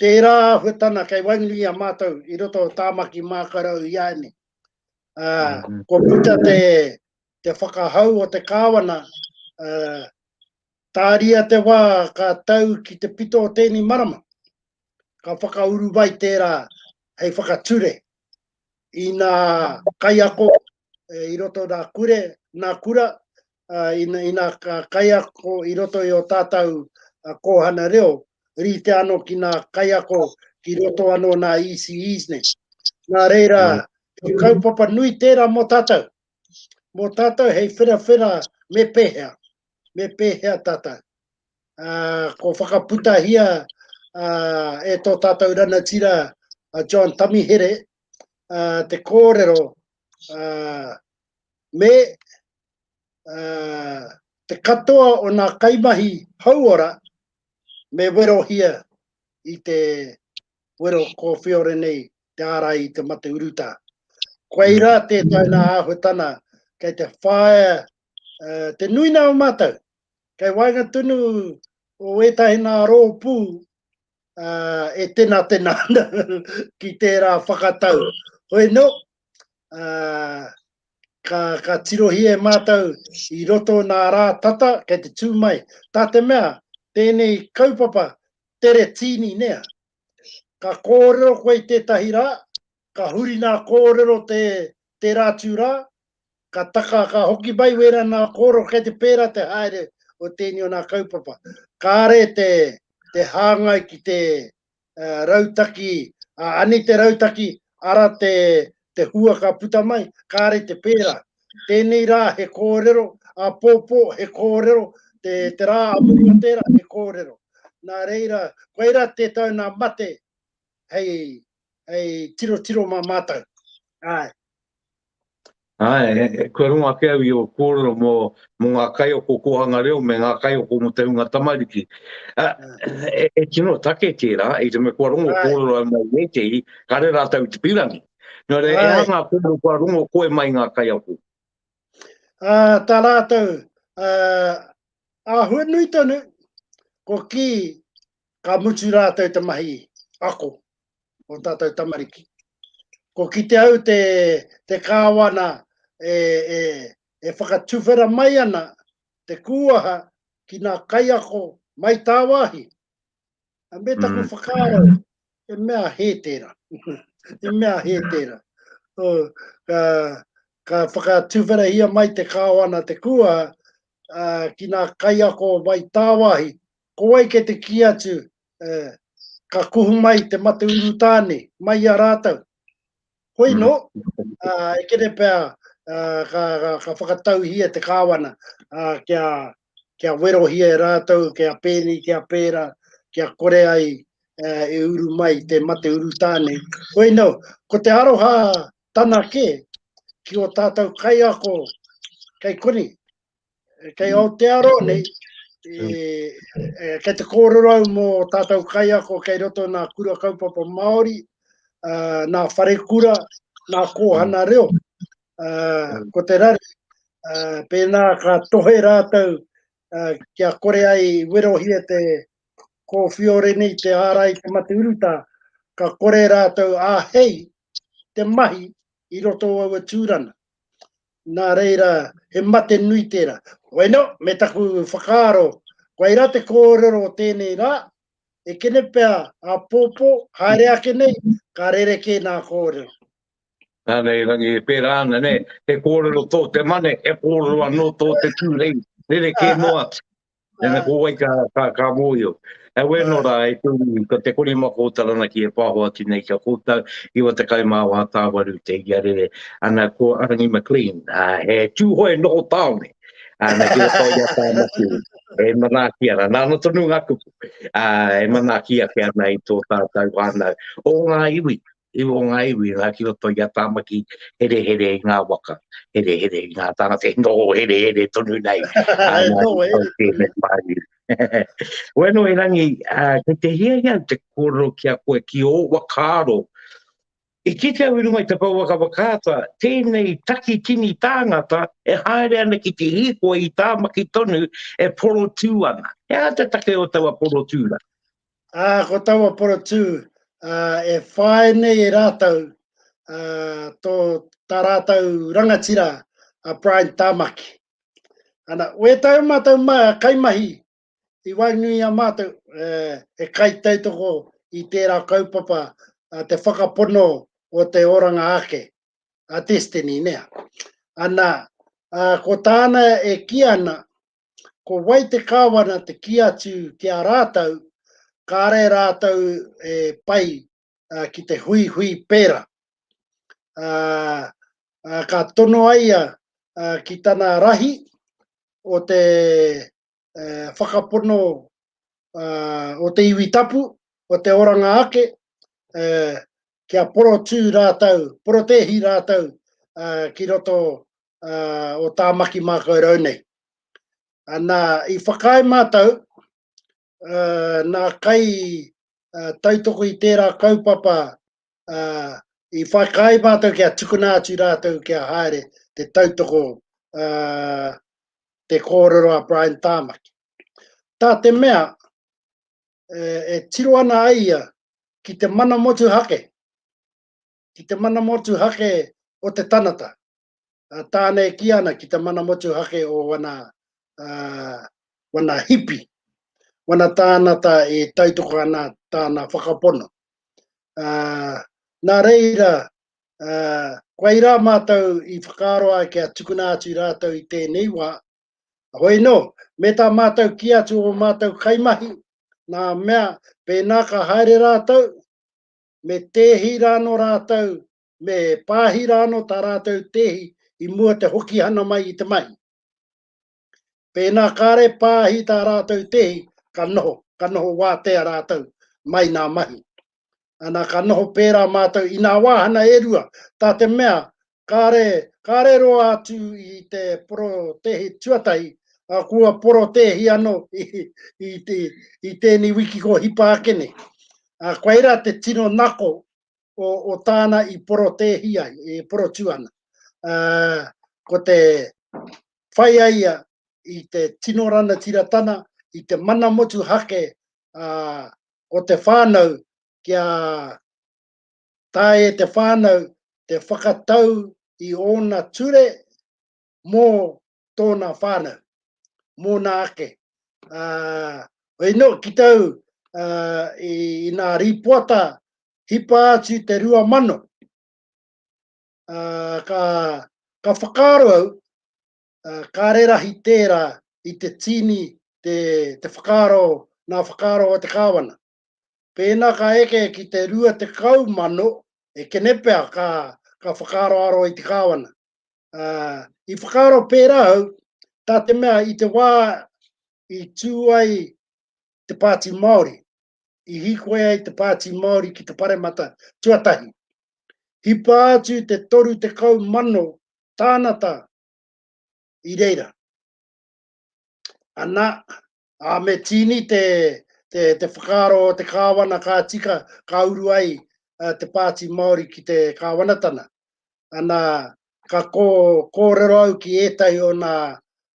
Tērā āhuatana kei waenganui i a mātou i roto o Tāmaki Mākarau iāianei. Kua puta te te whakahau o te kāwana, tāria te wā ka tau ki te pito o tēnei marama, ka whakauru mai tērā hei whakature i nā kaiako i roto nā kure, nā kura, i nā kaiako i roto i o tātou kōhana reo, rite anō ki nā kaiako ki roto anō nā ECEs nei. Nā reira, he kaupapa nui tērā mō tātou. Mō tātou hei wherawhera me pēhea, me pēhea tātou. Uh, ko whakaputahia uh, e tō tātou ranatira a John Tamihere uh, te kōrero uh, me uh, te katoa o nā kaimahi hauora me werohia i te wero kōwhiore nei te ārai i te mate urutā. Koirā mm. tētahi nā āhuatana kei te whāia uh, te nui nā o mātou. Kei waenga tonu o ētahi nā rōpū uh, e tena tena ana ki tērā whakatau. Hoi no, uh, ka, ka tirohia e mātou i roto nā rā tata kei te tū mai. Tā te mea, tēnei kaupapa tere tīni nea. Ka kōrero koe i tētahi rā, ka huri nā kōrero te, tērā atu rā, ka taka, ka hoki mai wērā nā kōrero, kei te pērā te haere o tēnei o nā kaupapa. Kāre te, te hāngai ki te uh, rautaki, uh, anei te rautaki, ara te, te hua ka puta mai, kāre te pērā. Tēnei rā he kōrero, āpōpō he kōrero, te, te rā a muri o tērā he kōrero. Nā reira, koirā te tau nā mate hei, hei tirotiro mā mātou. Āe. Āe, kua rongo ake au i ō kōrero mō, mō ngā kaiako kōhanga reo me ngā kaiako mō te hunga tamariki. E, e tino take tērā, i te mea kua rongo kōrero au mai ētehi, kāre rātou i te pīrangi. Nō reira, e aha ngā kōrero kua rongo koe mai ngā kaiako? Ā, tā rātou, ā, āhua nui tonu, ko kī, ka mutu rātou te mahi ako o tātou tamariki. Ko kite au te, te kāwana e, e, e whakatuwhera mai ana te kūaha ki ngā kaiako mai tāwāhi. A me taku mm. whakaaro, e mea hē tērā. e mea hē tērā. O, ka, ka whakatuwherahia mai te kāwana te kūaha uh, ki ngā kaiako mai tāwāhi. Ko wai kei te kī atu, uh, ka kuhu mai te mate urutā nei, mai i a rātou. Hoi nō, mm. uh, e kene pea uh, ka, ka, ka whakatauhia te kāwana uh, kia, kia werohia e rātou, kia pēnei, kia pērā, kia kore ai uh, e uru mai te mate urutā nei. Hoi nō, ko te aroha tana kē ki o tātou kaiako kei koni, Kei mm. Aotearoa nei, e, e, kei te kōrero au mō tātou kaiako kei roto nā kura kaupapa Māori, uh, nā wharekura, nā kōhana mm. reo. Uh, ko te rari, uh, pēnā ka tohe rātou uh, kia kore ai werohia te kōwhiore nei, te ārai te mate urutā, ka kore rātou āhei te mahi i roto o aua tūrana. Nā reira, he mate nui tērā. Bueno, me taku whakaaro, koirā te kōrero o tēnei rā, e kene pea āpōpō, haere ake nei, ka rerekē nā kōrero. Nā nei rangi e pērā ana, nē, he kōrero tō te mane, he kōrero anō tō te tūrei, rerekē noa atu. Tēnā ko wai ka, ka, ka mōhio. E wēno rā, e tū, ko te korimako o Taranaki e pāho atu nei kia koutou, 94 tāwaru te iarere, ana ko Arangi McLean, uh, he tūhoe noho tāone, ana ki roto i a Tāmaki, e manaaki ana, nāna tonu ngā kupu, uh, e manaaki ake ana i tō tātou whānau, o ngā iwi, i o ngā iwi rā ki roto i a Tāmaki herehere i ngā waka, herehere i ngā tāngata, e noho herehere tonu nei. E noho herehere tonu. Bueno, erangi, uh, kei te hiahia te kōrero ki a koe ki ō whakaaro. I kite au i runga i te pouaka whakaata, tēnei takitini tāngata e haere ana ki te hīkoi i Tāmaki tonu e porotū ana. He aha te take o taua porotū rā? Ā, ko taua porotū, ā, e whāia nei e rātou, ā, tō, tā rātou rangatira a Brian Tamaki. Ana, wētahi o mātou ma, kaimahi i waenganui i a mātou, e, he kaitautoko i tērā kaupapa, a, te whakapono o te oranga ake, a Destiny, nē. Ana, ā, ko tāna e kī ana, ko wai te kāwana te kī atu ki a rātou, kāre rātou e pai ki te huihui pērā. Ka tono ai ia ki tana rahi o te whakapono o te iwi tapu, o te oranga ake, kia porotū rātou, porotēhi rātou ki roto o Tāmaki Mākaurau nei. Ana, i whakaae mātou, nā kai tautoko i tērā kaupapa, i whakaae mātou kia tukuna atu rātou kia haere te tautoko te kōrero a Brian Tāmaki. Tā te mea, e tiro ana ai ia ki te mana motuhake, ki te mana motuhake o te tanata, tāna e kī ana ki te mana motuhake o wana, uh, wana hipi, wana tānata e tautoko ana tāna whakapono. Uh, nā reira, uh, koirā mātou i whakaaro ai kia tukuna atu rātou i tēnei wā. Hoi nō, me tā mātou kī atu o mātou kaimahi, nā mea, pēnā ka haere rātou, me tēhi rāno rātou me pāhi rānō tā rātou tēhi i mua te hokihana mai i te mahi. Pēnā kāre pāhi tā rātou tēhi, ka noho. ka noho wātea rātou mai nā mahi. Ana, ka noho pērā mātou i nā wāhana e rua, tā te mea, kāre, kāre roa atu i te porotēhi tuatahi, ā, kua porotēhi anō i, i, i, i tēnei wiki ko hipa ake nei. Ā, koirā te tino nako o, o tāna i porotēhi ai, e porotū ana. Ā, ko te whai a ia i te tino ranatiratana, i te mana motuhake ā, o te whānau kia taea e te whānau te whakatau i ōna ture mō tōna whānau, mōna ake. Ā, hoi nō, ki tau ā, i, i nā rīpoata hipa atu te 2000, ā, ka, ka whakaaro au, ā, kāre rahi tērā i te tīni te, te whakaaro, nā whakaaro o te kāwana. Pēnā ka eke ki te 20,000, e kene pea ka, ka whakaaroaro i te kāwana. Ā, i whakaaro pērā au, tā te mea i te wā i tū ai te Pāti Māori, i hīkoi ai te Pāti Māori ki te Paremata tuatahi. Hipa atu te 30,000 tānata i reira. Ana, ā, me tīni te, te, te whakaaro o te kāwana ka tika ka uru ai te Pāti Māori ki te kāwanatana. Ana, ka kō, kōrero au ki ētahi o nā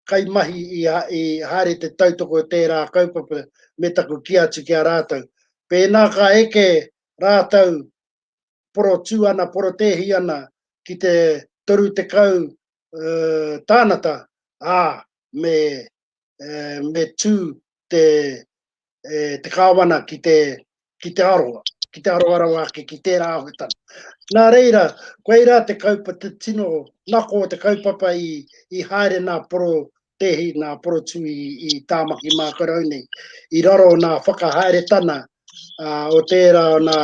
kaimahi i, i haere te tautoko o tērā kaupapa me taku kī atu ki a rātou. Pēnā ka eke rātou porotū ana, porotēhi ana ki te 30 uh, tānata, ā, me, uh, me tū te, e, te kāwana ki te, ki te aroa, ki te aroa rawa ake ki tērā āhuatanga. Nā reira, koirā te kaupapa, te tino nako o te kaupapa i, i haere nā poro tēhi, nā porotū i, i Tāmaki Mākarau nei, i raro nā whakahaeretana uh, o tērā o nā,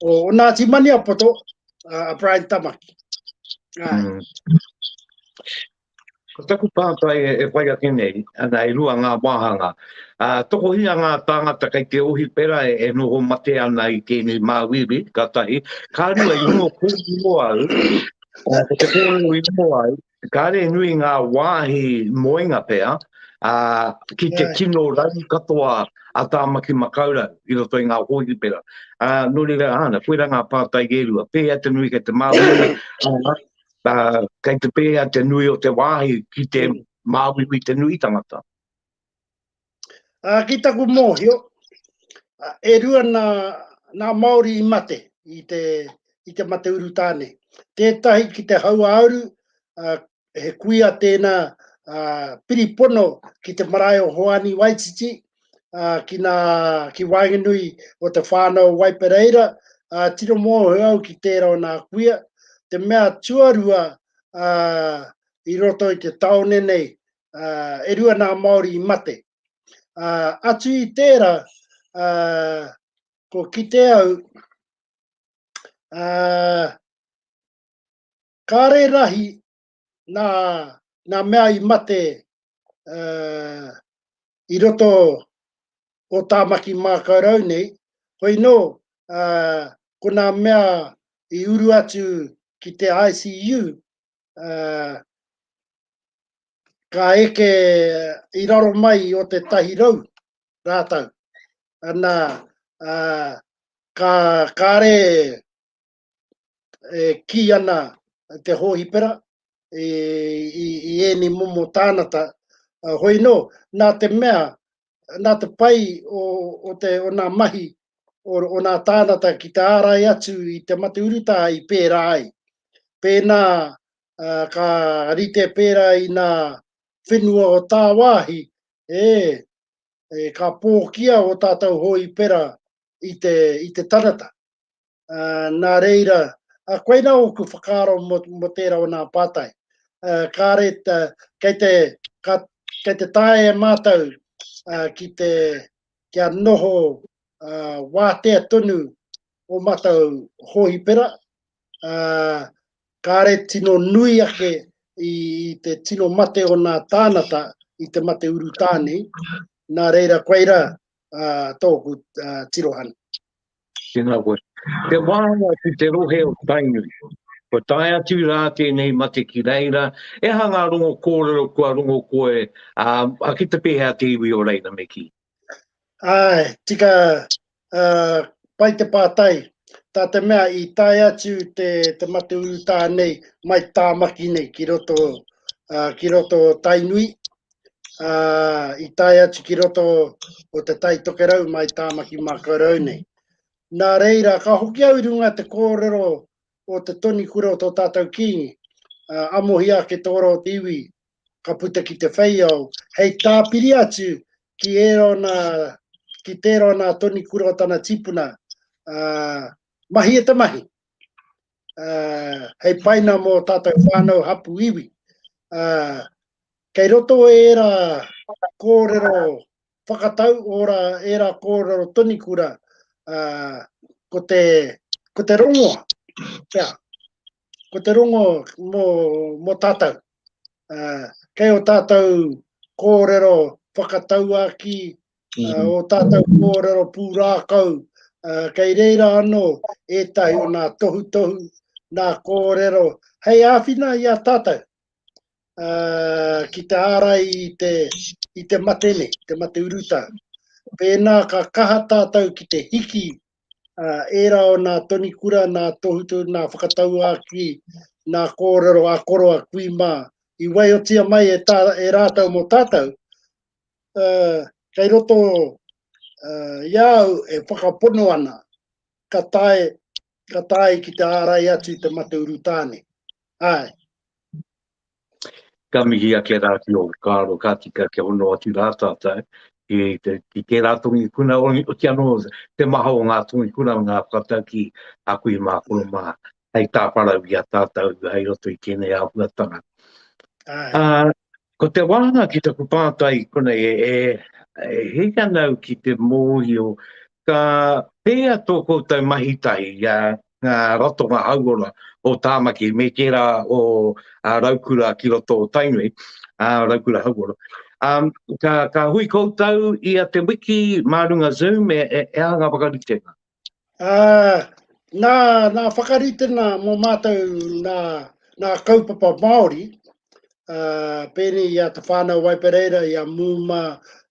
o, o Ngāti Maniapoto, uh, a Brian Tamaki. Ai. Mm. Ko taku pātai e whai ake nei, ana e rua ngā wāhanga. Ā, tokohia ngā tāngata kei te ohipera e, e noho mate ana i tēnei māuiui, ka tahi. Ka rua i rongo kōrero au, ā, ko te kōrero i rongo au, kāre nui ngā wāhi moenga pea, ā, ki te tino raru katoa a Tāmaki Makaurau i roto i ngā hōhipera. Ā, nō reira, āna, koirā ngā pātai e rua. Pēhea te nui kei te māuiui, ā, uh, kei te pēhea te nui o te wāhi ki te mm. māuiui te nui tangata? Uh, ki taku mōhio, uh, e rua nā, nā Māori i mate i te, i te mate urutā nei. Tētahi ki te hauāuru, uh, he kuia tēnā uh, piripono ki te marae o Hoani Waititi, uh, ki, nā, ki waenganui o te whānau o Waipereira, uh, tino mōhio au ki tērā o nā kuia. Te mea tuarua uh, i roto i te taone nei, uh, e rua nā Māori i mate. Uh, atu i tērā, uh, ko kite au, uh, kāre rahi nā, nā mea i mate uh, i roto o Tāmaki Mākaurau nei, hoi nō, uh, ko nā mea i uru atu ki te ICU, uh, ka eke i raro mai o te 100 rātau. Ana, uh, ka, kāre e kī ana te hōhipera i, i, i ēnei momo tānata, hoi nō, nā te mea, nā te pai o, o, te, o nā mahi o, o nā tānata ki te ārai atu i te mate urutā i pērā ai. Pēnā uh, ka rite pērā i nā whenua o tāwāhi, e, e, ka pōkia o tātou hōhipera i te, i te tanata. Uh, nā reira, uh, koina ōku whakaaro mō, mō tērā o nā pātai. Uh, kāre, uh, kei te, ka, kei te taea e mātou uh, ki te, kia noho uh, wātea tonu o mātou hōhipera, uh, kāre tino nui ake i, i te tino mate o nā tānata i te mate urutā nei. Nā reira, koira, tōku tirohanga. Tēnā koe. Te wāhanga ki te rohe o Tainui. Kua tae atu rā tēnei mate ki reira, e aha ngā rongo kōrero kua rongo koe, ā, ki te pēhea te iwi o reira me kī? Āe, tika, ā, pai te pātai, tā te mea i tae atu te, te mate urutā nei mai Tāmaki nei ki roto, ā, ki roto o Tainui, ā, i tae atu ki roto o Te Tai Tokerau mai Tāmaki Makaurau nei. Nā reira, ka hoki au i runga te kōrero o te tonikura o tō tātou Kīngi, ā, amohia ake te ora o te iwi, ka puta ki te wheiao, hei tāpiri atu ki ērā o nā, ki tērā o nā tonikura o tana tipuna, ā, mahi e te mahi, ā, hei paina mō tātou whānau hapū iwi. Ā, kei roto ērā kōrero whakatau, ōrā, ērā kōrero tonikura, ā, ko te, ko te rongoa, pea, ko te rongo mō, mō tātou. Ā, kei o tātou kōrero whakatauākī, ā, o tātou kōrero pūrākau, ā, kei reira anō ētahi o nā tohutohu, nā kōrero hei āwhina i a tātou. ā, ki te ārai i te, i te mate nei, te mate urutā. Pēnā ka kaha tātou ki te hiki ā, ērā o nā tonikura, nā tohutohu, nā whakatauākī, nā kōrero a koro a kui mā, i waiotia mai e, tā, e rātou mō tātou, ā, kei roto ā, i a au e whakapono ana, ka tae, ka tae ki te ārai atu i te mate urutā nei. Āe. Ka mihi ake rā ki ō whakaaro, ka tika kia hono atu rā tātou ki, te, ki tērā tongikuna, oti anō te maha o ngā tongikuna o ngā whakataukī a kui mā koro mā, hei tāwharau i a tātou hei roto i tēnei āhuatanga. Uh, ko te wāhanga ki taku pātai konei e, e, e heke ana au ki te mōhio, ka pēhea tō koutou mahi tahi i a ngā ratonga hauora o Tāmaki me tērā o Raukura ki roto o Tainui, a Raukura Hauora. Um, ka, ka hui koutou ia te wiki mā runga Zoom, e, e, e aha ngā whakaritenga? Uh, nā, nā whakaritenga mō mātou nā, nā kaupapa Māori, uh, pēnei i a Te Whānau Waipereira, i a Mūma,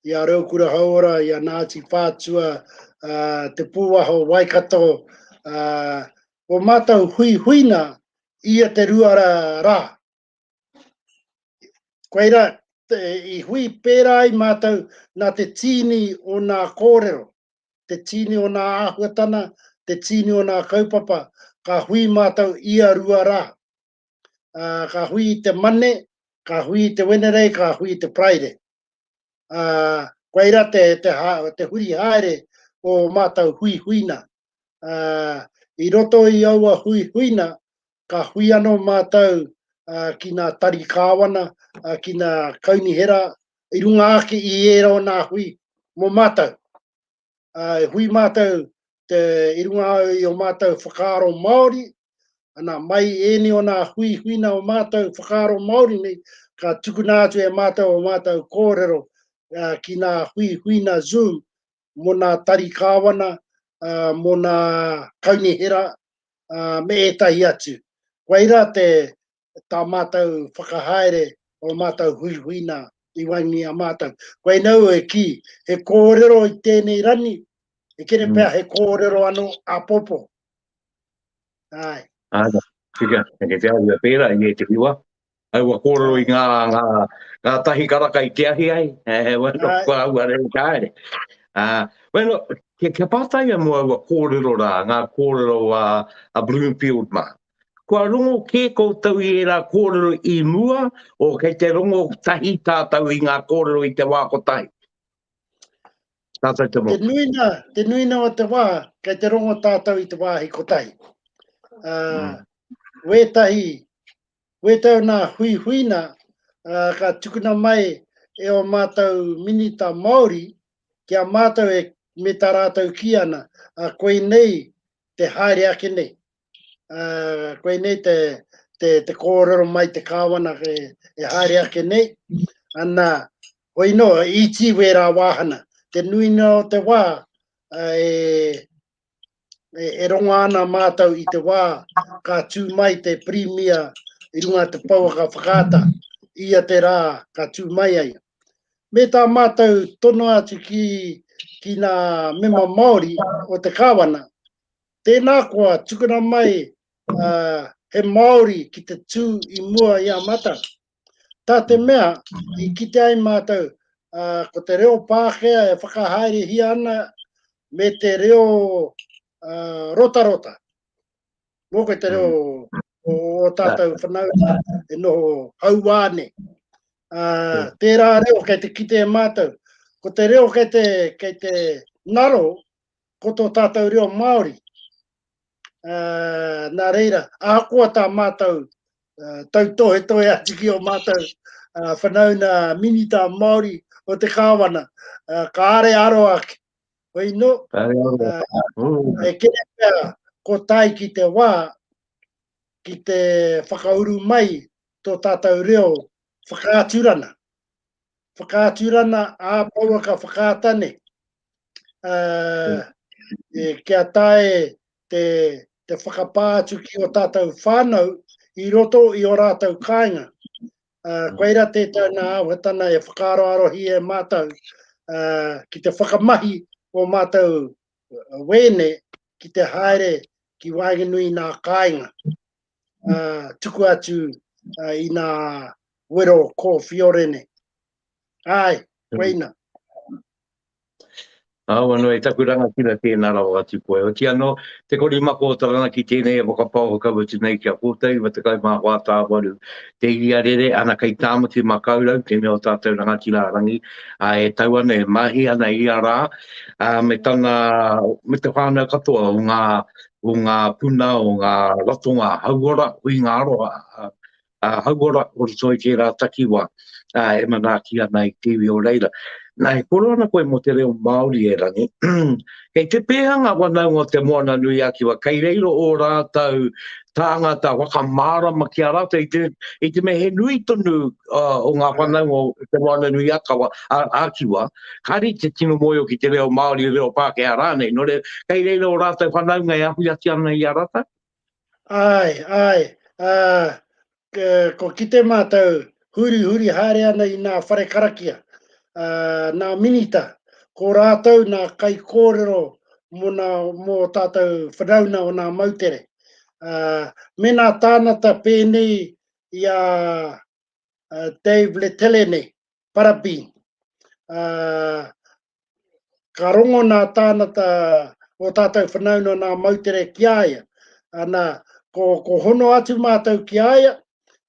i a Raukura Hauora, i a Ngāti Whātua, uh, Te Pūaho Waikato, uh, o mātou huihuina ia te ruara rā. Koira, te, i hui pērā ai mātou nā te tīni o nā kōrero, te tīni o nā āhuatana, te tīni o nā kaupapa, ka hui mātou ia rua rā. Ā, ka hui i te Mane, ka hui i te Wenerei, ka hui i te Paraire. Ā, koirā te, te, te huri haere o mātou huihuina. Ā, i roto i aua huihuina, ka hui anō mātou ā, ki ngā tari kāwana, ā, ki ngā kaunihera, i runga ake i ērā o nā hui mō mātou. Ā, e hui mātou te, i runga i o mātou whakaaro Māori, ana, mai ēnei o nā huihuina o mātou whakaaro Māori nei, ka tukuna atu e mātou o mātou kōrero uh, ki nā huihuina Zoom mō nā tari kāwana, uh, mō nā kaunihera, uh, me ētahi atu. Koirā te, tā mātou whakahaere o mātou huihuina i waenganui i a mātou. Koinei e kī, he kōrero i tēnei rani, e kere pea he kōrero anō āpōpō. Āe. Āe, tika, kei te āhua pērā i ētehi wā. Aua kōrero i ngā, ngā, ngā tahi karaka i te ahi ai, e, bueno, kua aua reo ka haere. Uh, bueno, kia, kia pātaia mō aua kōrero rā, ngā kōrero a, a Bloomfield mā. Kua rongo kē koutou i ērā kōrero i mua, o kei te rongo tahi tātou i ngā kōrero i te wā kotahi? Tātou te motu. Te nuina, te nuina o te wā, kei te rongo tātou i te wāhi kotahi. Uh, mm. Wētahi, wētahi o nā huihuina, uh, ka tukuna mai e o mātou minita Māori, ki a mātou e, me tā rātou kī ana, uh, koinei te haere ake nei. Uh, koinei te, te, te kōrero mai te kāwana e, e haere ake nei. Ana, hoi no, iti wērā wāhana. te nuinga o te wā e, e, e ronga ana mātou i te wā ka tū mai te pirimia i runga te pouaka whakaata ia te rā ka tū mai ai. Me tā mātou tono atu ki, ki nā mema Māori o te kāwana, tēnā koa tukuna mai uh, he Māori ki te tū i mua i a mātou. Tā te mea, i kite ai mātou, uh, ko te reo Pākehā e whakahaerehia ana me te reo uh, rotarota. Mō koe te reo mm. o, o tātou whanaunga e noho hauā nei. Uh, tērā reo kei te kite e mātou. Ko te reo kei te, kei te ngaro, ko tō tātou reo Māori. Uh, nā reira, ahakoa tā mātou uh, tautohetohe atu ki o mātou uh, whanauna minita Māori o te kāwana, uh, kāre aro ake. Hoi no, uh, e kere pea ko tae ki te wā, ki te whakauru mai tō tātou reo whakaaturana. Whakaaturana ā pouaka whakaata nei. Uh, e, kia tae te, te whakapā atu ki o tātou whānau i roto i o rātou kāinga. Uh, koira tētai nā āhuatana e whakaaroarohi e mātou uh, ki te whakamahi o mātou wēne ki te haere ki waenganui nā kāinga. Uh, tuku atu uh, i nā wero kōwhiore nei. Ai, koina. Awa noa e taku rangatira tēnā rawa atu koe. Oti anō, te korimako o Taranaki tēnei e whakapaoho kau atu nei ki a koutou, 94 tāwaru te iarere, ana kei Tāmaki Makaurau, tēnei o tātou rangatira a Rangi, ā, e tau ana, e mahi ana ia rā, ā, me tana, me te whānau katoa o ngā, o ngā puna, o ngā ratonga hauora, huinga aroha, hauora o roto i tērā takiwā e manaaki ana i te iwi o reira. Nā, e koro ana koe mō te reo Māori e Rangi, kei te pēhea ngā whanaunga o Te Moana-nui-a-Kiwa, kei reira ō rātou tāngata whakamārama ki a rātou i te, i te mea he nui tonu uh, o ngā whanaunga o Te Moana-nui-a-Kawa, a, a Kiwa, kāre i te tino mōhio ki te reo Māori, reo Pākehā rānei, nō reira, kei reira ō rātou whanaunga e awhi atu ana i a rātou? Āe, āe, ā, ko kite mātou hurihuri haere ana i nā whare karakia, ā, nā minita, ko rātou nā kaikōrero mō nā, mō tātou whanauna o nā moutere. Ā, me nā tānata pēnei i a Dave Letele nei, Parabean, ā, ka rongo nā tānata o tātou whanauna nā moutere ki a ia. Ana, ko, ko hono atu mātou ki a ia,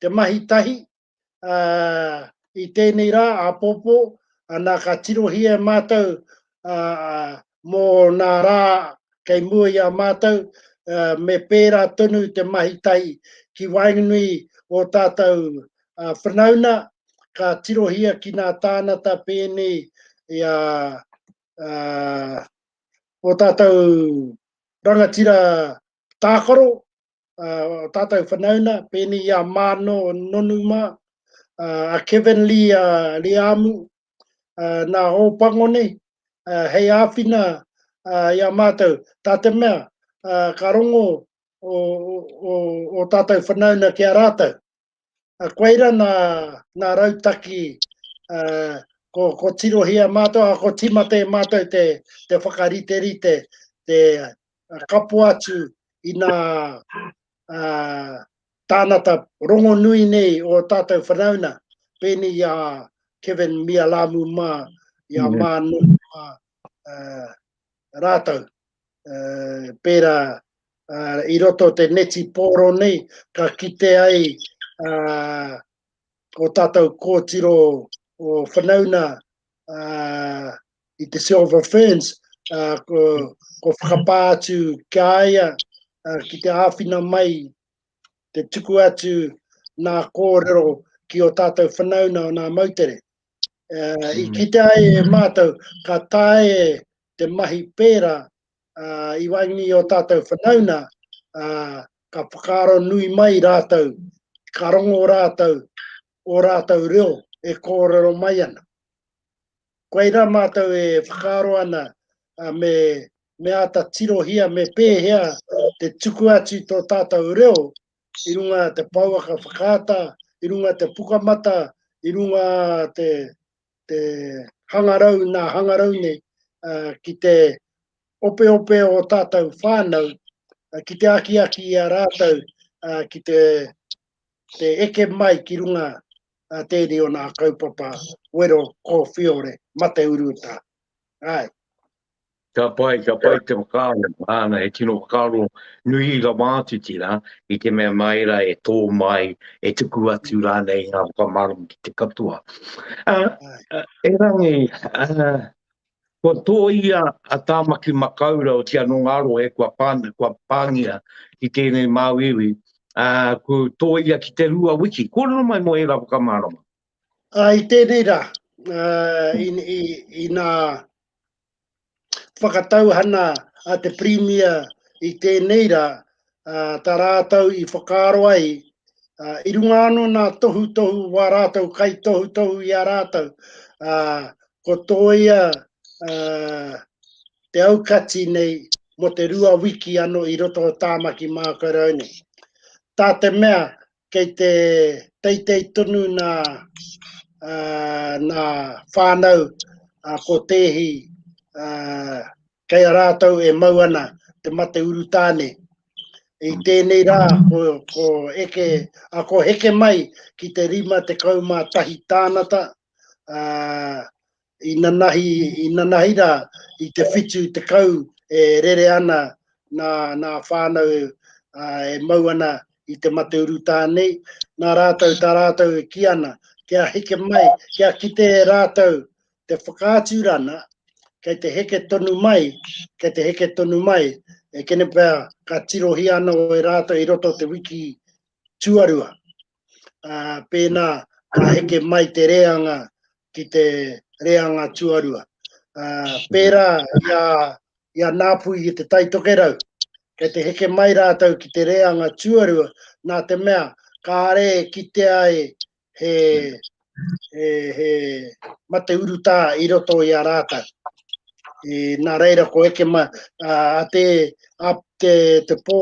te mahi tahi, uh, i tēnei rā, āpōpō, ana ka tirohia e mātou uh, mō nā rā kei mua i a mātou, uh, me pērā tonu te mahi tahi ki waenganui o tātou uh, whanauna, ka tirohia ki nā tānata pēnei i a uh, o tātou rangatira tākaro, uh, o tātou whanauna, pēnei i a Māno Nonu mā, uh, a Kevin Lee uh, Liamu, uh, nā Ōpango nei, uh, hei āwhina uh, i a mātou. Tā te mea, uh, ka rongo o, o, o, o tātou whanauna ki a rātou. Koira nā, nā rautaki uh, ko, ko tirohia mātou, a ko timata e mātou te, te whakariterite, te kapo atu i nā uh, tānata rongonui nei o tātou whanauna, pēnei i a Kevin Mialamu mā, i a mm. Mānu mā, uh, rātou. Uh, pērā uh, i roto te neti pōro nei, ka kite ai uh, o tātou kōtiro o whanauna uh, i te Silver Ferns, uh, ko, ko whakapā atu ki a ia uh, ki te āwhina mai, te tuku atu nā kōrero ki o tātou whanauna o nā moutere. Uh, I mm. kite ai e mātou, ka tae te mahi pērā uh, i waenganui i o tātou whanauna, uh, ka whakaaro nui mai rātou, ka rongo rātou o rātou reo e kōrero mai ana. Koirā mātou e whakaaro ana me, me āta tirohia me pēhea te tuku atu i tō tātou reo i runga te pouaka whakaata, i runga te pukamata, i runga te, te hangarau, nā hangarau nei, ki te opeope o tātou whānau, ki te akiaki i a rātou ki te, te eke mai ki runga tēnei o nā kaupapa wero kōwhiore mate urutā. Āe. Ka pai, ka pai te whakaaro, āna, he tino whakaaro nui rawa atu tērā, i te mea mai rā e tō mai, e tuku atu rānei i ngā whakamārama ki te katoa. Uh, erangi, uh, kua tōia a Tāmaki Makaurau ki anō ngā rohe kua, pā, kua pāngia ki tēnei māuiui, uh, kua tōia ki te rua wiki. Kōrero mai mō ērā whakamārama. Uh, I tēnei rā, uh, i, i, i nā whakatauhana a te Pirimia i tēnei rā, tā rātou i whakaaro ai, i runga anō nā tohutohu wā rātou kaitohutohu i a rātou, ko tōia te aukati nei mō te rua wiki anō i roto o Tāmaki Mākaurau nei. Tā te mea, kei te teitei tonu nā, nā whānau ko tēhi kei a rātou e mau ana te mate urutā nei. I tēnei rā, ko, ko, eke, a, ko heke mai ki te 51 tānata, ā, i nanahi, i nanahi rā, i te 70 e rere ana nā, nā whānau ā, e mau ana i te mate urutā nei, nā rātou, tā rātou e kī ana, kia heke mai, kia kite e rātou te whakaaturana, kei te heke tonu mai, kei te heke tonu mai, e kene pea ka tirohia ana e rātou i roto o te wiki tuarua. Ā, pēnā ka heke mai te reanga ki te reanga tuarua. Ā, pērā i a, i a Ngāpuhi i Te Tai Tokerau, kei te heke mai rātou ki te reanga tuarua, nā te mea kāre e kitea ai he, he, he mate urutā i roto i a rātou. I, nā reira ko heke mai, a, a te, a te, te pō,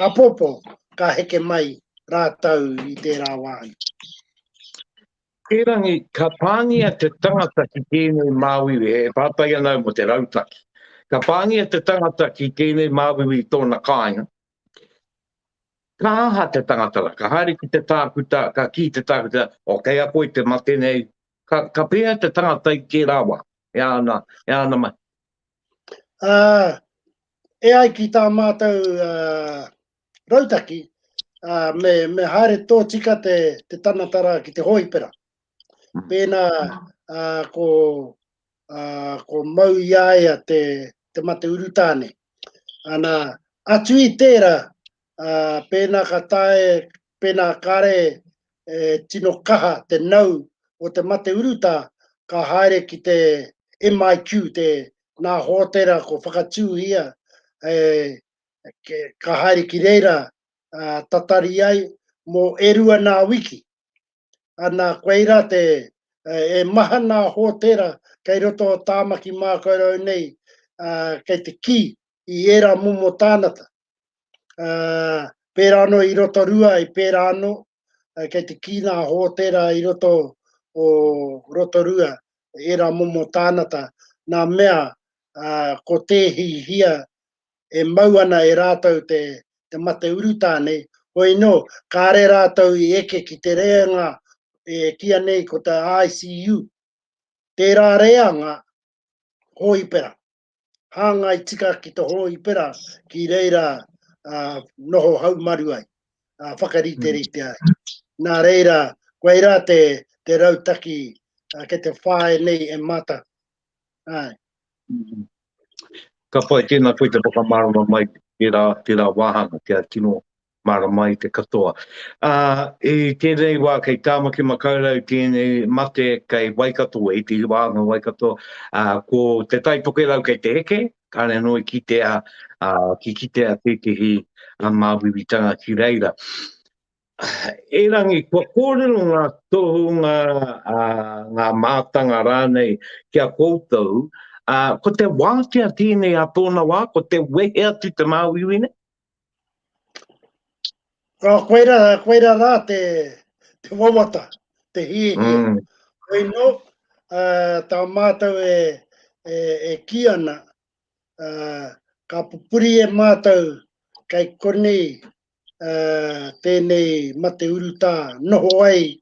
āpōpō ka heke mai rātou i tērā wāhi. Erangi, ka pāngia te tangata ki tēnei māuiui, e pātai ana au mō te rautaki, ka pāngia te tangata ki tēnei māuiui i tōna kāinga, ka aha te tangata rā? Ka haere ki te tākuta, ka kī te tākuta, oh, kei a koe te mate nei, ka, ka pēhea te tangata i tērā wā, e āna, e āna mahi? Uh, e ai ki tā mātou uh, rautaki, uh, me, me haere tōtika te, te tangata rā ki te hōhipera. Mm. Pēnā uh, ko, uh, ko mau i a ia te, te mate urutāne. Ana, atu i tērā, uh, pēnā ka tae, pēnā kare e tino kaha te nau o te mate urutā, ka haere ki te MIQ, te nā hōtera ko whakatūhia, e, ka haere ki reira tatari ai mō e rua nā wiki. Ana, koirā te, e maha nā hōtera kei roto o Tāmaki Mākaurau nei, kei te kī i ērā momo tānata. Pērā anō i Rotorua, i pērā anō, kei te kī nā hōtera i roto o Rotorua, ērā momo tānata, nā mea, ko tēhihia e mau ana e rātou te, te mate urutā nei, hoi nō, kāre rātou i eke ki te reanga e kīia nei ko te ICU. Tērā reanga hōhipera, hāngai tika ki te hōhipera ki reira uh, noho haumaru ai, uh, whakariterite ai. Nā reira, koirā te, te rautaki uh, kei te whāia nei e mātou. Āe. Ka pai, tēnā koe te whakamārama mai tērā, tērā wāhanga, kia tino mārama ai te katoa. Ā, i tēnei wā kei Tāmaki Makaurau tēnei mate kei Waikato, i te wāhanga Waikato, ā, ko Te Tai Tokerau kei te heke, kāre anō i kitea, ā, ki kitea tētehi māuiuitanga ki reira. Erangi, kua kōrero ngā tohunga, ngā mātanga rānei ki a koutou, ko te wātea tēnei a tōna wā, ko te wehe atu te māuiui nei? Koira, koira rā te, te wawata, te hiahia. Hoi nō, tā mātou e, e, e kī ana, ka pupuri e mātou kei konei tēnei mate urutā noho ai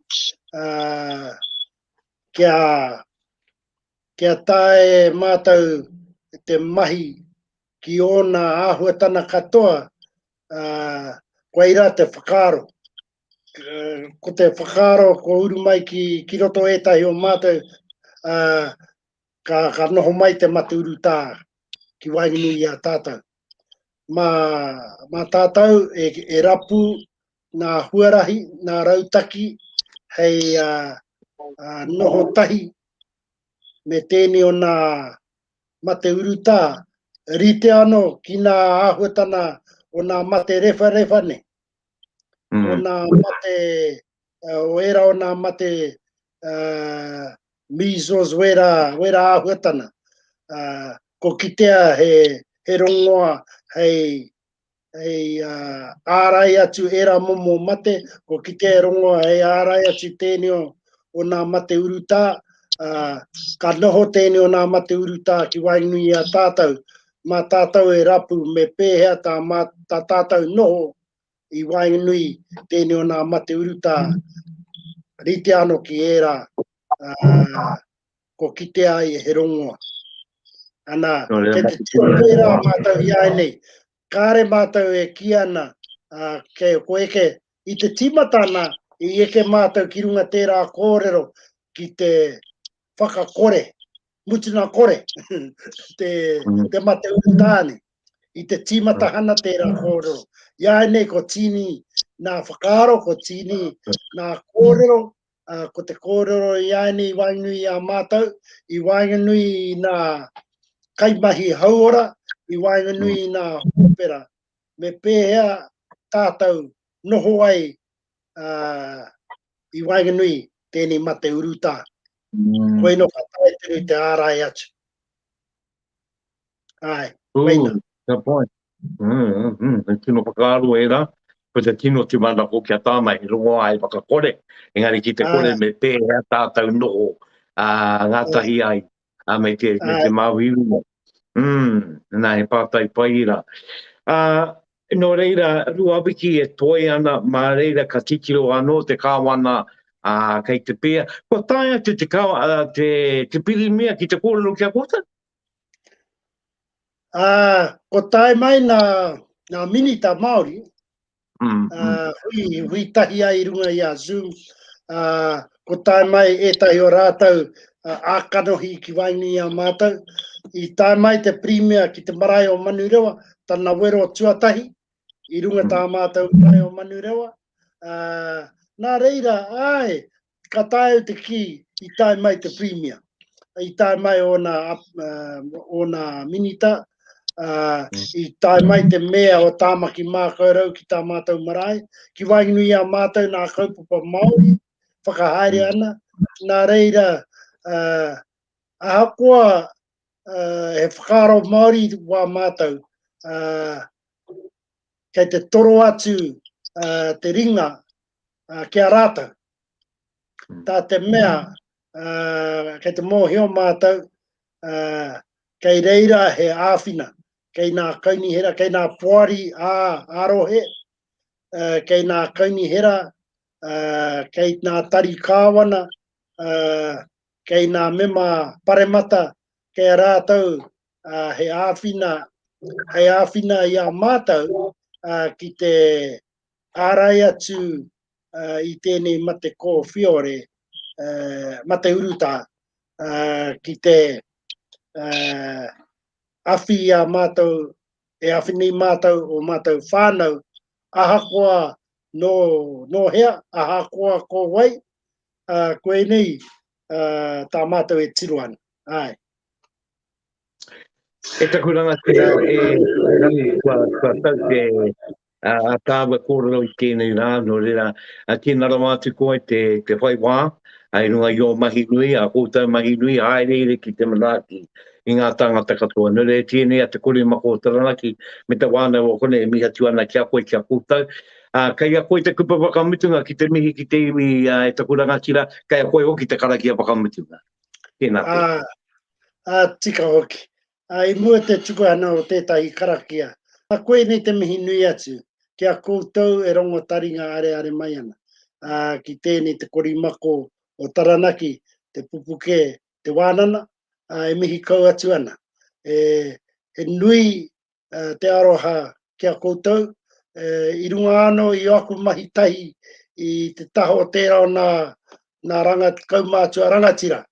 kia, kia taea e mātou te mahi ki ōna āhuatana katoa, koirā te whakaaro. Ko te whakaaro kua uru mai ki, ki roto ētahi o mātou, ka, ka noho mai te mate urutā ki waenganui i a tātou. Mā, mā tātou e, e rapu nā huarahi, nā rautaki hei uh, uh, noho tahi me tēnei o nā mate urutā, rite anō ki nā āhuatana o nā mate rewharewha nei, mm. o nā mate, o era o nā mate uh, measles, wera, wera āhuatana. Uh, ko kitea he, he rongoa hei, hei uh, ārai atu era momo mate, ko kitea he rongoa hei ārai atu tēnei o, o nā mate urutā, uh, ka noho tēnei o nā mate urutā ki waenganui i a tātou, mā tātou e rapu me pēhea tā, mā, tā tātou noho i waenganui tēnei o nā mate urutā, rite anō ki ērā uh, ko kitea ai he rongoa. Ana, kei te tino pērā mātou i āianei. Kāre mātou e kī ana, uh, kei, ko eke, i te tīmatana, i eke mātou ki runga tērā kōrero ki te whakakore, mutuna kore, te, mm. te mate urutāne. I te tīmatahana tērā kōrero. I āianei ko tīni nā whakaaro, ko tīni nā kōrero, uh, ko te kōrero i āianei i waenganui i a mātou, i waenganui i nā kaimahi hauora, i waenganui i nā hōpera. Me pēhea tātou noho ai uh, i waenganui tēnei mate urutā. Mm. Koino ka tae tonu te ārai atu. Ai, koina. Ka point. Mm, mm, mm. He tino whakaaro e rā. Ko te tino tūmanako kia tāna he rongoā he whakakore. Engari ki te kore me pēhea tātou noho ā, ngātahi ai ā, me te, me te māuiui nei. Mm, nā, he pātai pai rā. Ā, nō reira, Ruawiki e toe ana, mā reira ka titiro anō te kāwana ā, kei te pēa. Kua tae atu te, ka, te, te pirimia ki te kōrero ki a koutou? Ā, ko tae mai nā, nā minita Māori, mm, mm. hui, hui tahi ai i runga i a Zoom, ā, ko tae mai ētahi o rātou ā-kanohi ki waenganui i a mātou. I tae mai te Pirimia ki te marae o Manurewa, tana wero tuatahi, i runga tā mm. mātou marae o Manurewa. Ā, nā reira, āe, ka taea te kī i tae mai te Pirimia, i tae mai ōna, ōna minita, i tae mai te mēa o Tāmaki Mākaurau ki tā mātou marae, ki waenganui i a mātou nā kaupapa Māori whakahaere ana, nā reira, ahakoa he whakaaro Māori wā mātou, kei te toro atu te ringa ki a rātou. Mm. Tā te mea, uh, kei te mōhio mātou, uh, kei reira he āwhina, kei nā kaunihera, kei nā poari ā, ā-rohe, uh, kei nā kaunihera, uh, kei nā tari kāwana, uh, kei nā mema paremata, kei a rātou uh, he āwhina, hei āwhina i a mātou uh, ki te ārai atu i tēnei mate kōwhiore, mate urutā, ki te awhi i a mātou, e awhi nei mātou o mātou whānau, ahakoa nō, nō hea, ahakoa ko wai, koinei tā mātou e tiro ana. Āe. E taku rangatira, e Rangi, kua, kua tau te... ā tāua kōrero i tēnei rā, nō reira, tēnā rawa atu koe te, te whai wā, i runga i ō mahi nui, ā koutou mahi nui, hāereere ki te manaaki i ngā tāngata katoa. Nō reira, tēnei a Te Korimako o Taranaki me te whānau o konei e mihi atu ana ki a koe, ki a koutou. Ā, kei a koe te kupu whakamutunga ki te mihi ki te iwi e taku rangatira, kei a koe hoki te karakia whakamutunga. Tēnā koe. Ā, ā, tika hoki. Ā, i mua te tukuhana o tētahi karakia, ā, koinei te mihi nui atu ki a koutou e rongo taringa areare mai ana, ā, ki tēnei te korimako o Taranaki, te pupuke, te wānana, ā, e mihi kau atu ana. E, he nui te aroha ki a koutou, e, i runga anō i aku mahi tahi i te taha o tērā o nā, nā ranga, kaumātua rangatira,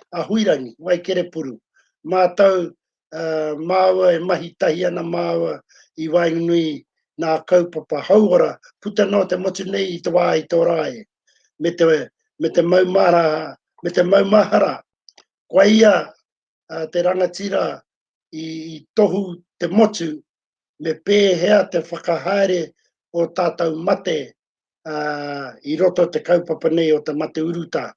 a Huirangi, Waikerepuru. Mātou, uh, māua e mahi tahi ana māua i waenganui nā kaupapa hauora, puta noa te motu nei i te wā i tō rae, me te, me te maumahara, me te maumahara. Koa ia uh, te rangatira i, i tohu te motu me pēhea te whakahaere o tātou mate uh, i roto te kaupapa nei o te mate urutā.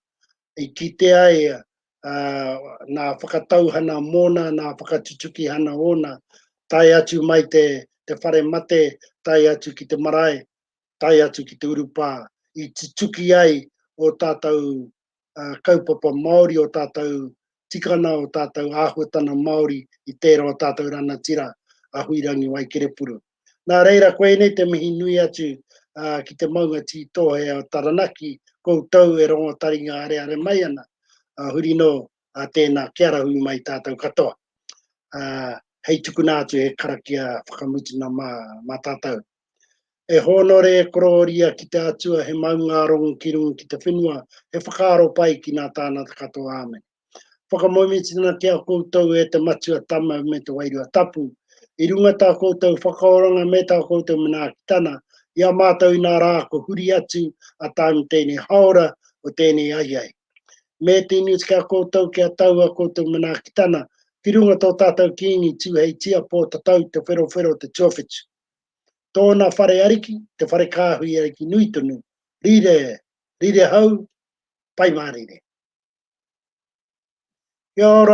I kitea ai uh, nā whakatauhana mōna, nā whakatutukihana ōna, tae atu mai te, te whare mate, tae atu ki te marae, tae atu ki te urupā, i tutuki ai o tātou uh, kaupapa Māori, o tātou tikana, o tātou āhuatana Māori i tērā o tātou ranatira a Huirangi Waikerepuru. Nā reira, koinei te mihi nui atu uh, ki te maunga tītohe o Taranaki, koutou e rongo taringa areare mai ana, uh, huri nō uh, tēnā, kia rahui mai tātou katoa. Uh, hei tukuna atu he karakia whakamutuna mā, mā tātou. E hōnore e korōria ki te Atua he maungārongo ki runga ki te whenua, he whakaaro pai ki nā tānata katoa. Āmene. Whakamoemitiana ki a koutou e te Matua, Tama me te Wairua Tapu, i runga tā koutou whakaoranga me tā koutou manaakitana i a mātou inā rā ko huri atu a tāu tēnei haora o tēnei ahiahi. Me te inut ki a koutou kia tau a koutou manaakitana ki runga tō tātou Kīngi Tūheitia Pōtatau Te Wherowhero Te Tuawhitu. Tōna whare ariki, te whare kāhui ariki nui tonu, rire, rire hau, pai mārire. Kia ora.